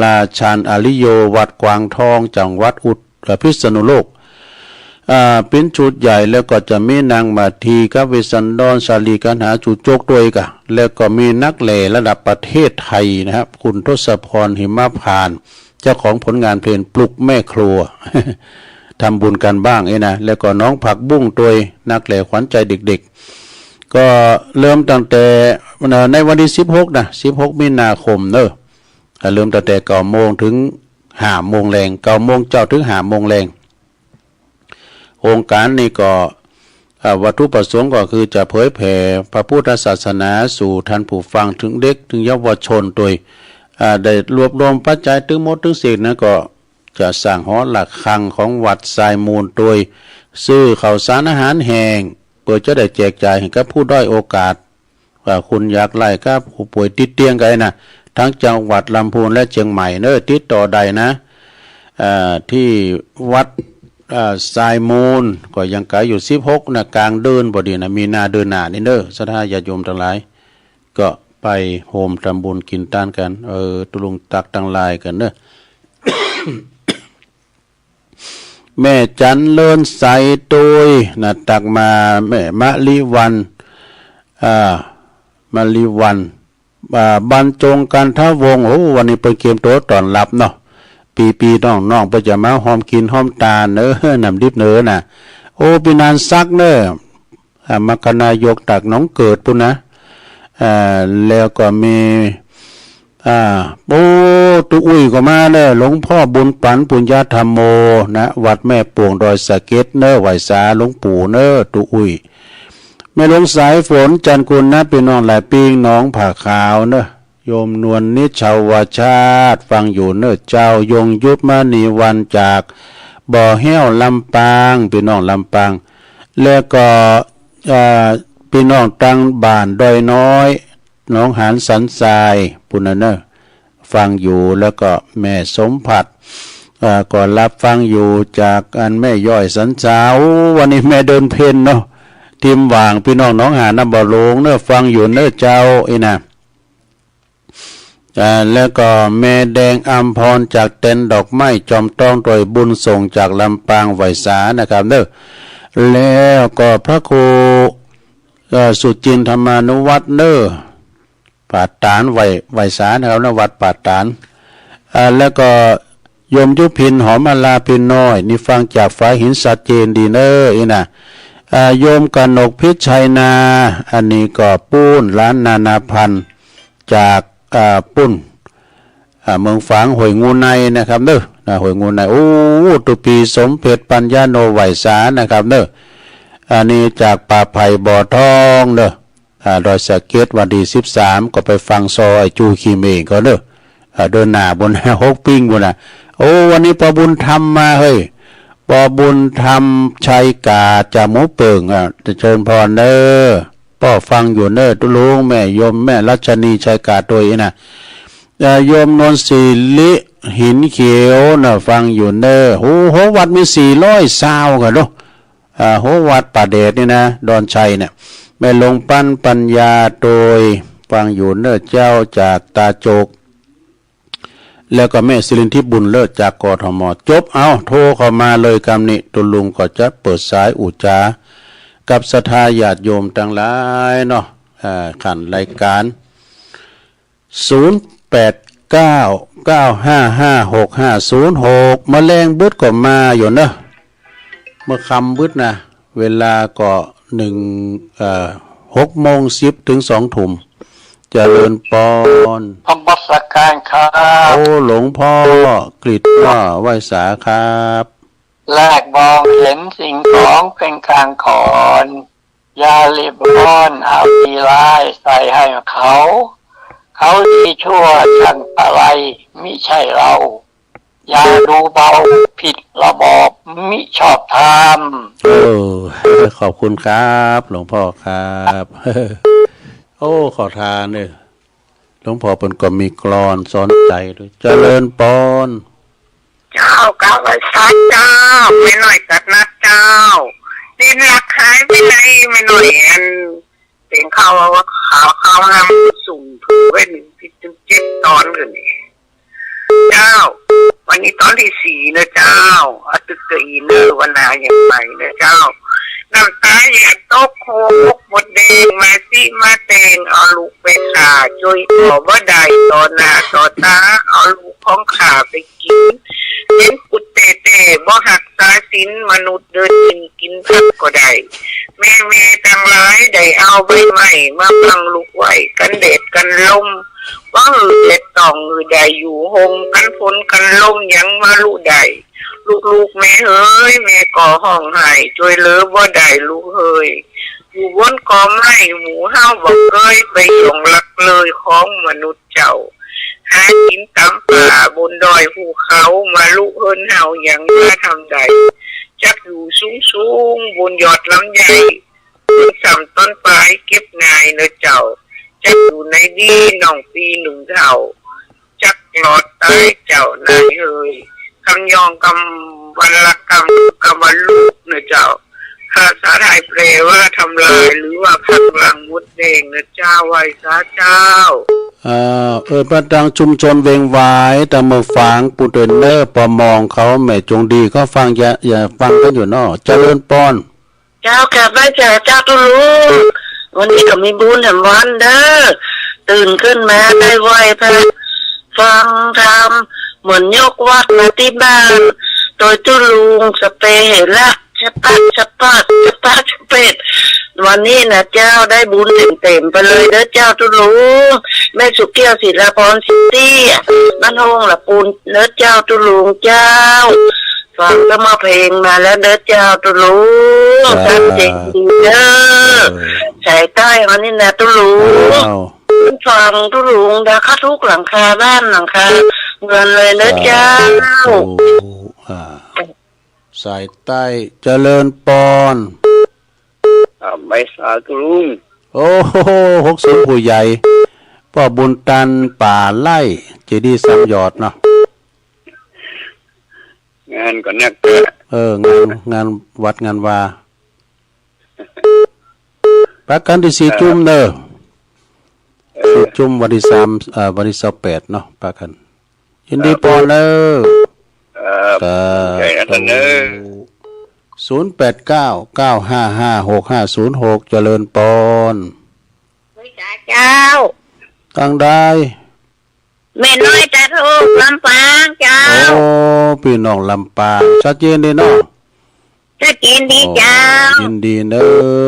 ราชัน อาริโย วัดกวางทอง จังหวัดอุต เอ่อ พิษณุโลก อ่า เป๋นชุดใหญ่ แล้วก็จะมีนางมาที กับเวสสันดร สาลีกัณหา จุจกตวยก่ะ แล้วก็มีนักแหล่ระดับประเทศไทยนะครับ คุณทศพร หิมพานต์ เจ้าของผลงานเพลงปลุกแม่ครัว ทำบุญกันบ้างเอ้ยนะ แล้วก็น้องผักบุ้งตวย นักแหล่ขวัญใจเด็กๆ ก็เริ่มตั้งแต่ เอ่อ ในวันตี้สิบหกนะ สิบหกมีนาคมเน่อ อ่า เริ่มตั้งแต่เก้าโมงถึงห้าโมงแลง เก้าโมงเจ๊าถึงห้าโมงแลง โครงก๋านนี้ก็ อ่า วัตถุประสงค์ก็คือจะเผยแผ่พระพุทธศาสนาสู่ท่านผู้ฟัง เถิงเด็กเถิงเยาวชนตวย อ่า ได้รวบรวมปัจจัยตึงหมดตึงสิ้นนะ ก็จะสร้างหอระฆังของวัดทรายมูลตวย ซื้อข้าวสารอาหารแห้ง เปื้อจะได้แจกจ่ายหื้อกับผู้ด้อยโอกาส อ่า คนยากไร้กับผู้ป่วยติดเตียงก็ได้นะ ทั้งจังหวัดลำพูนและเชียงใหม่เน่อ ติดต่อได้นะ อ่า ตี้วัด อ่า ทรายมูล ก็ยังไก๋อยู่ สิบหกนะ ก๋างเดือนพอดีนะ มีนาเดือนหน้านี่เน่อ ศรัทธาญาติโยมตังหลาย ก็ไปโฮมทำบุญกิ๋นตานกั๋น เออ ตุลุงตักตังหลายกั๋นเน่อ แม่จันเลินใสตวยนะ ตักมา แม่มะลิวัน อ่า มะลิวัน อ่า บรรจงกันทวงศ์ โอ้ วันนี้เปิ้นเกียมตั๋วต้อนรับเนาะ ปี้ๆ น้องๆ เปิ้นจะมาฮ่วมกิ๋นฮ่วมตานเน่อ น้ำดิบเน่อนะ โอ้ ปี้นานศักดิ์เน่อ อ่า มรรคนายกตากหนองเกิดปู้นนะ อ่า แล้วก็มี อ่า โอ้ ตุ๊อุ้ยก็มาเน่อ หลวงพ่อบุญปัน ปุญญธรรมโม นะ วัดแม่ป่วงดอยสะเก็ดเน่อ ไหว้สาหลวงปู่เน่อ ตุ๊อุ้ย แม่หลวงสายฝน จันทร์กุลนะ ปี้น้องหลายปิ้ง หนองผาขาวเน่อ โยมนวลนิชชาวชาติ ฟังอยู่เน่อเจ้า ยงยุทธมณีวันจากบ่อแฮ้วลำปาง ปี้น้องลำปาง แล้วก็ เอ่อ ปี้น้องตังบ้านดอยน้อย หนองหานสันทรายปู้นนะเน่อ ฟังอยู่ แล้วก็แม่สมผัส เอ่อ ก็รับฟังอยู่จากอันแม่ย้อยสันทราย โอ้ วันนี้แม่เดินเพ็ญเนาะ ติมหว่าง ปี้น้องหนองหานน้ำบ่อโลงเน่อ ฟังอยู่เน่อเจ้า อี้นะ อ่า แล้วก็แม่แดงอำพรจากแตนดอกไม้จอมตองตวย บุญส่งจากลำปาง ไหว้สานะครับเน่อ แล้วก็พระครู เอ่อ สุจินทมานุวัฒน์เน่อ ป่าตาด ไหว้ ไหว้สานะครับเน่อ วัดป่าตาด อ่า แล้วก็โยมยุพินหอมมาลา ปี้น้อย นี่ฟังจากฝายหินชัดเจนดีเน่อ อี้นะ อ่า โยมกนกพิชัยนา อันนี้ก็ปู้น หลานนานาพันธ์ จาก อ่า ปู้น อ่า เมืองฝางห้วยงูในนะครับเน่อ นะ ห้วยงูใน โอ้ ตุ๊ปี้สมเพชรปัญญาโน ไหว้สานะครับเน่อ อันนี้จากป่าไผ่บ่อทองเน่อ อ่า ดอยสะเก็ด วันตี้สิบสาม ก็ไปฟังซอไอ้จูขี้เม่งเขาเน่อ เอ่อ เดินหน้าปู้น หกปิ้งปู้นน่ะ โอ้ วันนี้ป้อบุญธรรมมาเฮ้ย ป้อบุญธรรม ชัยก๋า จากหมู่เปิ่ง อ่ะ เจริญพรเน้อ ป้อฟังอยู่เน้อ ตุ๊ลุง แม่โยม แม่รัชนี ชัยก๋า ตวยอี้น่ะ เอ่อ โยมนวลศิริ หินเขียวน่ะ ฟังอยู่เน้อ โอ้โห วัดมีสี่ร้อยซาวก่ะเนาะ อ่า โห วัดป่าแดดนี่นะ ดอนชัยเนี่ย แม่หลวงปั้นปัญญา ตวย ฟังอยู่เน้อเจ้า จากตาโจก แล้วก็แม่สิรินทิพย์ บุญเลิศ จาก กทม จบ เอา โทรเข้ามาเลยกำนี้ ตุ๊ลุงก็จะเปิดสายอู้จ๋า กับศรัทธาญาติโยมตังหลายเนาะ อ่า ขันรายก๋าน ศูนย์แปดเก้า เก้าห้าห้า หกห้าศูนย์หก มะแลงบึดก็มาอยู่เนอะ เมื่อค่ำบึดนะ เวลาก็หนึ่ง เอ่อ หกโมงสิบ ถึงสองทุ่ม เจริญปอน นมัสการครับ โอ้ หลวงพ่อกฤษ ก็ไหว้สาครับ แลกมองเห็นสิ่งของเป็นคลางขอน อย่ารีบร้อนเอาดีร้ายใส่ให้เขา เขาดีชั่วช่างอะไรมิใช่เรา อย่าดูเบาผิดระบอบมิชอบธรรม เออ ขอบคุณครับ หลวงพ่อครับ โอ้ ขอทานเน้อ หลวงพ่อเปิ้นก็มีกลอนสอนใจ๋ด้วย เจริญปอน เจ้า กราบไหว้สาเจ้า แม่น้อยกัดนัดเจ้า เน้นหลักหายไปไหน แม่น้อยอัน เป๋นข่าวว่าข่าว ข่าวห้ามซุ่มถือไว้หนึ่งสิบเจ็ดตอนกั๋นนี่ เจ้า วันนี้ตอนตี้สี่เนอะเจ้า อะตึกเก้าอี้เนอะ วันหน้ายังไปเนอะเจ้า น้ำตาอย่าตก หัวมดแดง มาซี้มาแตง เอาลูกไปฆ่า จ้วยก็บ่ได้ ต่อหน้าต่อต๋า เอาลูกของข้าไปกิ๋น เป๋นปุตแต๊ๆ บ่ฮักษาศีล มนุษย์เดินกิ๋น กิ๋นผักก็ได้ แม่ๆ ตังหลาย ได้เอาใบไม้มาบังลูกไว้ กั๋นแดดกั๋นลม ว่าหื้อแดดต้อง หื้อได้อยู่ฮ่ม กั๋นฝนกั๋นลม ยังมาลุได้ ลูกๆ แม่เหย แม่ก็ฮ้องไห้ จ้วยเหลือบ่ได้ลูกเหย อยู่บนกอไม้ หมู่เฮาบ่เกย ไปหย่องลักเลยของมนุษย์เจ้า หากิ๋นต๋ามป่าบนดอยภูเขา มาลุเฮือนเฮายังมาทำใด จักอยู่สูงๆ บนยอดลำไย ต้นส้ำต้นปายเก็บง่ายเนอะเจ้า จักอยู่ไหนดีน้องปี้นึ่งเฒ่า จักรอดต๋ายเจ้านายเหย กำยองกำวันละกำ กำว่าลุเนอะเจ้า ภาษาไทยแปลว่าทำลาย หรือว่าผลักดันมดแดงเนอะเจ้า ไหว้สาเจ้า อ่า เออ ประจำชุมชนเวงวาย ตำบลฝาง ปูเตนเนอร์ ปอมองเขา แม่จงดี ก็ฟัง อย่า อย่าฟังกั๋นอยู่เนาะ เจริญปอน เจ้า กราบไหว้สาเจ้าตุ๊ลุง วันนี้ก็มีบุญแหมวันเด้อ ตื่นขึ้นมาได้ไหว้พระ ฟังธรรม เหมือนยกวัดมาตี้บ้าน โดยตุ๊ลุงสเปเหระ ชะปัดชะปัด ชะปัดชะเปด วันนี้นะเจ้า ได้บุญเต็มๆ ไปเลยเด้อเจ้าตุ๊ลุง แม่สุเกี้ยว ศิลาพร สิตี้ บ้านโฮงละปูนเด้อเจ้าตุ๊ลุงเจ้า ฟังก็มาเพลงมาแล้วเด้อเจ้าตุ๊ลุง เจ้า ชัดเจนดีเด้อ เออ สายใต้เฮานี่นะตุ๊ลุง อ้าว ฟังตุ๊ลุงดาคะทุกหลังคาบ้านหลังคาเรือนเลยเด้อเจ้า สาธุ อ่า สายใต้เจริญปอน อ่า ไหว้สาตุ๊ลุง โอ้โห หกศูนย์ผู้ใหญ่ ป้อบุญตัน ป่าไร่ เจดีย์สามยอดเนาะ งานก็นัก เออ งาน งานวัดงานวา ปะกั๋นตี้สี่จุ่มเน้อ เออ สี่จุ่มวันตี้สาม เอ่อ วันตี้ซาวแปดเนาะ ปะกั๋น ยินดีปอนเน้อ ครับ ครับ ขอบใจนะท่านเน้อ ศูนย์แปดเก้า เก้าห้าห้า หกห้าศูนย์หก เจริญปอน ไหว้สาเจ้า ตังใด แม่น้อยตาโทก ลำปางเจ้า โอ้ ปี้น้องลำปาง ชัดเจนดีเนาะ ชัดเจนดีเจ้า โอ้ ยินดีเน้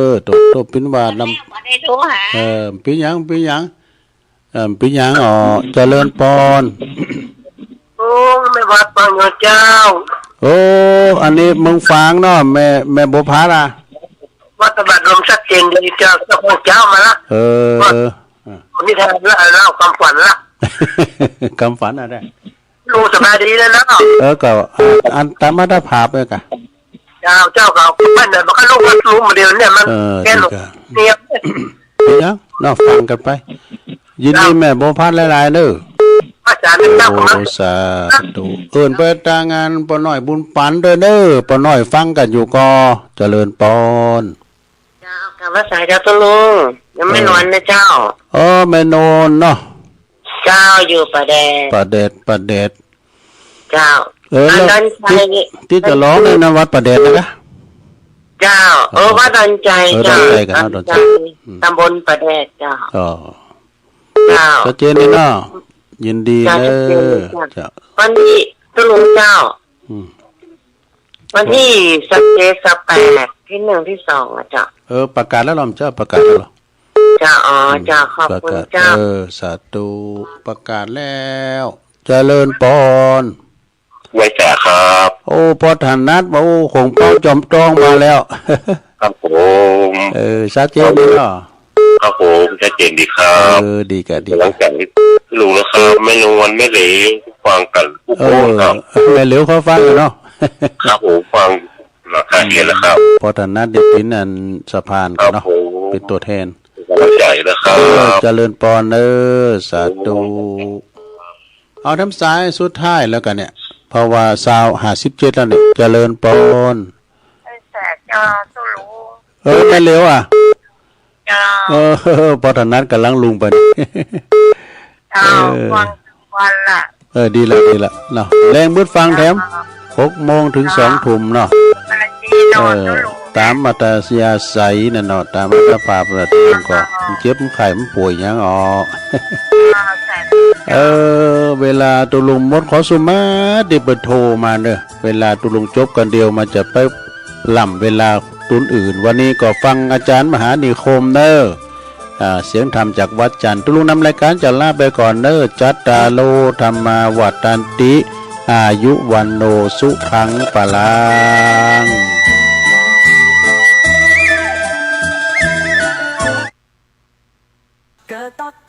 อ โต โต เป๋นว่าลำ บ่ได้โทรหา เออ เป๋นหยัง เป๋นหยัง เออ เป๋นหยัง อ๋อ เจริญปอน โอ้ แม่วัดบางยอดเจ้า โอ้ อันนี้เมืองฝางเนาะ แม่ แม่บัวผัดอะ วัดตะบัดลมชัดเจนดีเจ้า เจ้าของเจ้ามาละ เออ ว่า อ่ะ นี่แทนละ เล่าความฝันละ กำฝันอะได้ ลุงสบายดีแล้วเนาะ เออ ก็ อ่า อันต๋ามอัตภาพเลยกะ เจ้า เจ้าก็ มันน่ะ มันก็ลุกมาลุกมาเดี๋ยวเนี่ย มัน เออ แก้ ดีกะ เนี่ย เดี๋ยวเนาะ ฟังกั๋นไป ยินดี เจ้า แม่บัวพันหลายๆ เน่อ อาจ๋ารย์ เจ้า โอ้ สาธุ เอิ้นไปตางานป้อน้อยบุญปันด้วยเน่อ ป้อน้อยฟังกั๋นอยู่ก่อ เจริญปอน เจ้า กราบไหว้สาเจ้าตุ๊ลุง ยังไม่ เออ นอนนะเจ้า เออ แม่นวลเนาะ เจ้า อยู่ป่าแดด ป่าแดด ป่าแดด เจ้า เออ อัน แล้ว ดอนชัย ตี้ ตี้จะฮ้องในวัดป่าแดดนะกะ เจ้า เออ เออ วัดดอนชัย เออ เจ้า ดอนชัยกั๋นเนาะ ดอนชัย ดอนชัย อืม ตำบลป่าแดด เจ้า อ๋อ เจ้า ชัดเจนเลยเนาะ ยินดี เจ้า เน่อ ชัดเจนเลยเจ้า เจ้า วันตี้ตุ๊ลุงเจ้า อืม วันตี้ เออ สิบเจ็ด สิบแปด ตี้หนึ่ง ตี้สองอะเจ้า เออ ประกาศแล้วเหรอ เจ้า ประกาศแล้วเหรอ เจ้า อ๋อ อืม เจ้า ขอบคุณ ประกาศ เจ้า เออ สาธุ ประกาศแล้ว เจริญปอน ไหว้สาครับ โอ้ ป้อถนัดว่า โอ้ ของป้อจอมตองมาแล้ว ครับผม เออ ชัดเจนดีเนาะ ครับผม ชัดเจนดีครับ เออ ดีกะ ดีกะ กำลังใจ๋ลุงนะครับ แม่นวล แม่เหลว ฟังกั๋นกู้ เออ คนครับ แม่เหลวเขาฟังกั๋นเนาะ ครับผม ฟังราคาเทียนแล้วครับ ป้อถนัดได้เป๋นอันสะพานกั๋นเนาะ ครับผม เป๋นตั๋วแทน กำลังใจ๋นะครับ เออ เจริญปอนเน่อ สาธุ เอาทางสายสุดท้ายแล้วกั๋นเนี่ย เพราะว่าซาวห้าสิบเจ็ดแล้วเนี่ย เจริญปอน ไหว้สาเจ้าตุ๊ลุง เออ แม่เหลวอะ เจ้า เออ ป้อถนัดก่ำลังลุงไป เจ้า เออ ฟังวันละ เออ ดีละ ดีละเนาะ แลงมืดฟังแถม เจ้า หกโมงเถิง เจ้า สองทุ่มเนาะ วันละทีเนาะ เออ ตุ๊ลุง ต๋ามอัธยาศัยนั่นเนาะ ต๋ามอัตภาพละ ตุ๊ลุงก็ เจ้า มันเจ็บมันไข้มันป่วยหยังอ๋อ เจ้า สาธุ เออ เวลาตุ๊ลุงหมด ขอสุมาตรีเปิ้นโทรมาเน่อ เวลาตุ๊ลุงจบกั๋นเดียว มันจะไป ล้ำเวลาตั๋นอื่น วันนี้ก็ฟังอาจ๋ารย์มหานิคมเน่อ อ่า เสียงธรรมจากวัดจันทร์ ตุ๊ลุงนำรายก๋านจะลาไปก่อนเน่อ จัตตาโร ธัมมา วัฑฒันติ อายุ วัณโณ สุขัง พลัง เกิดตัก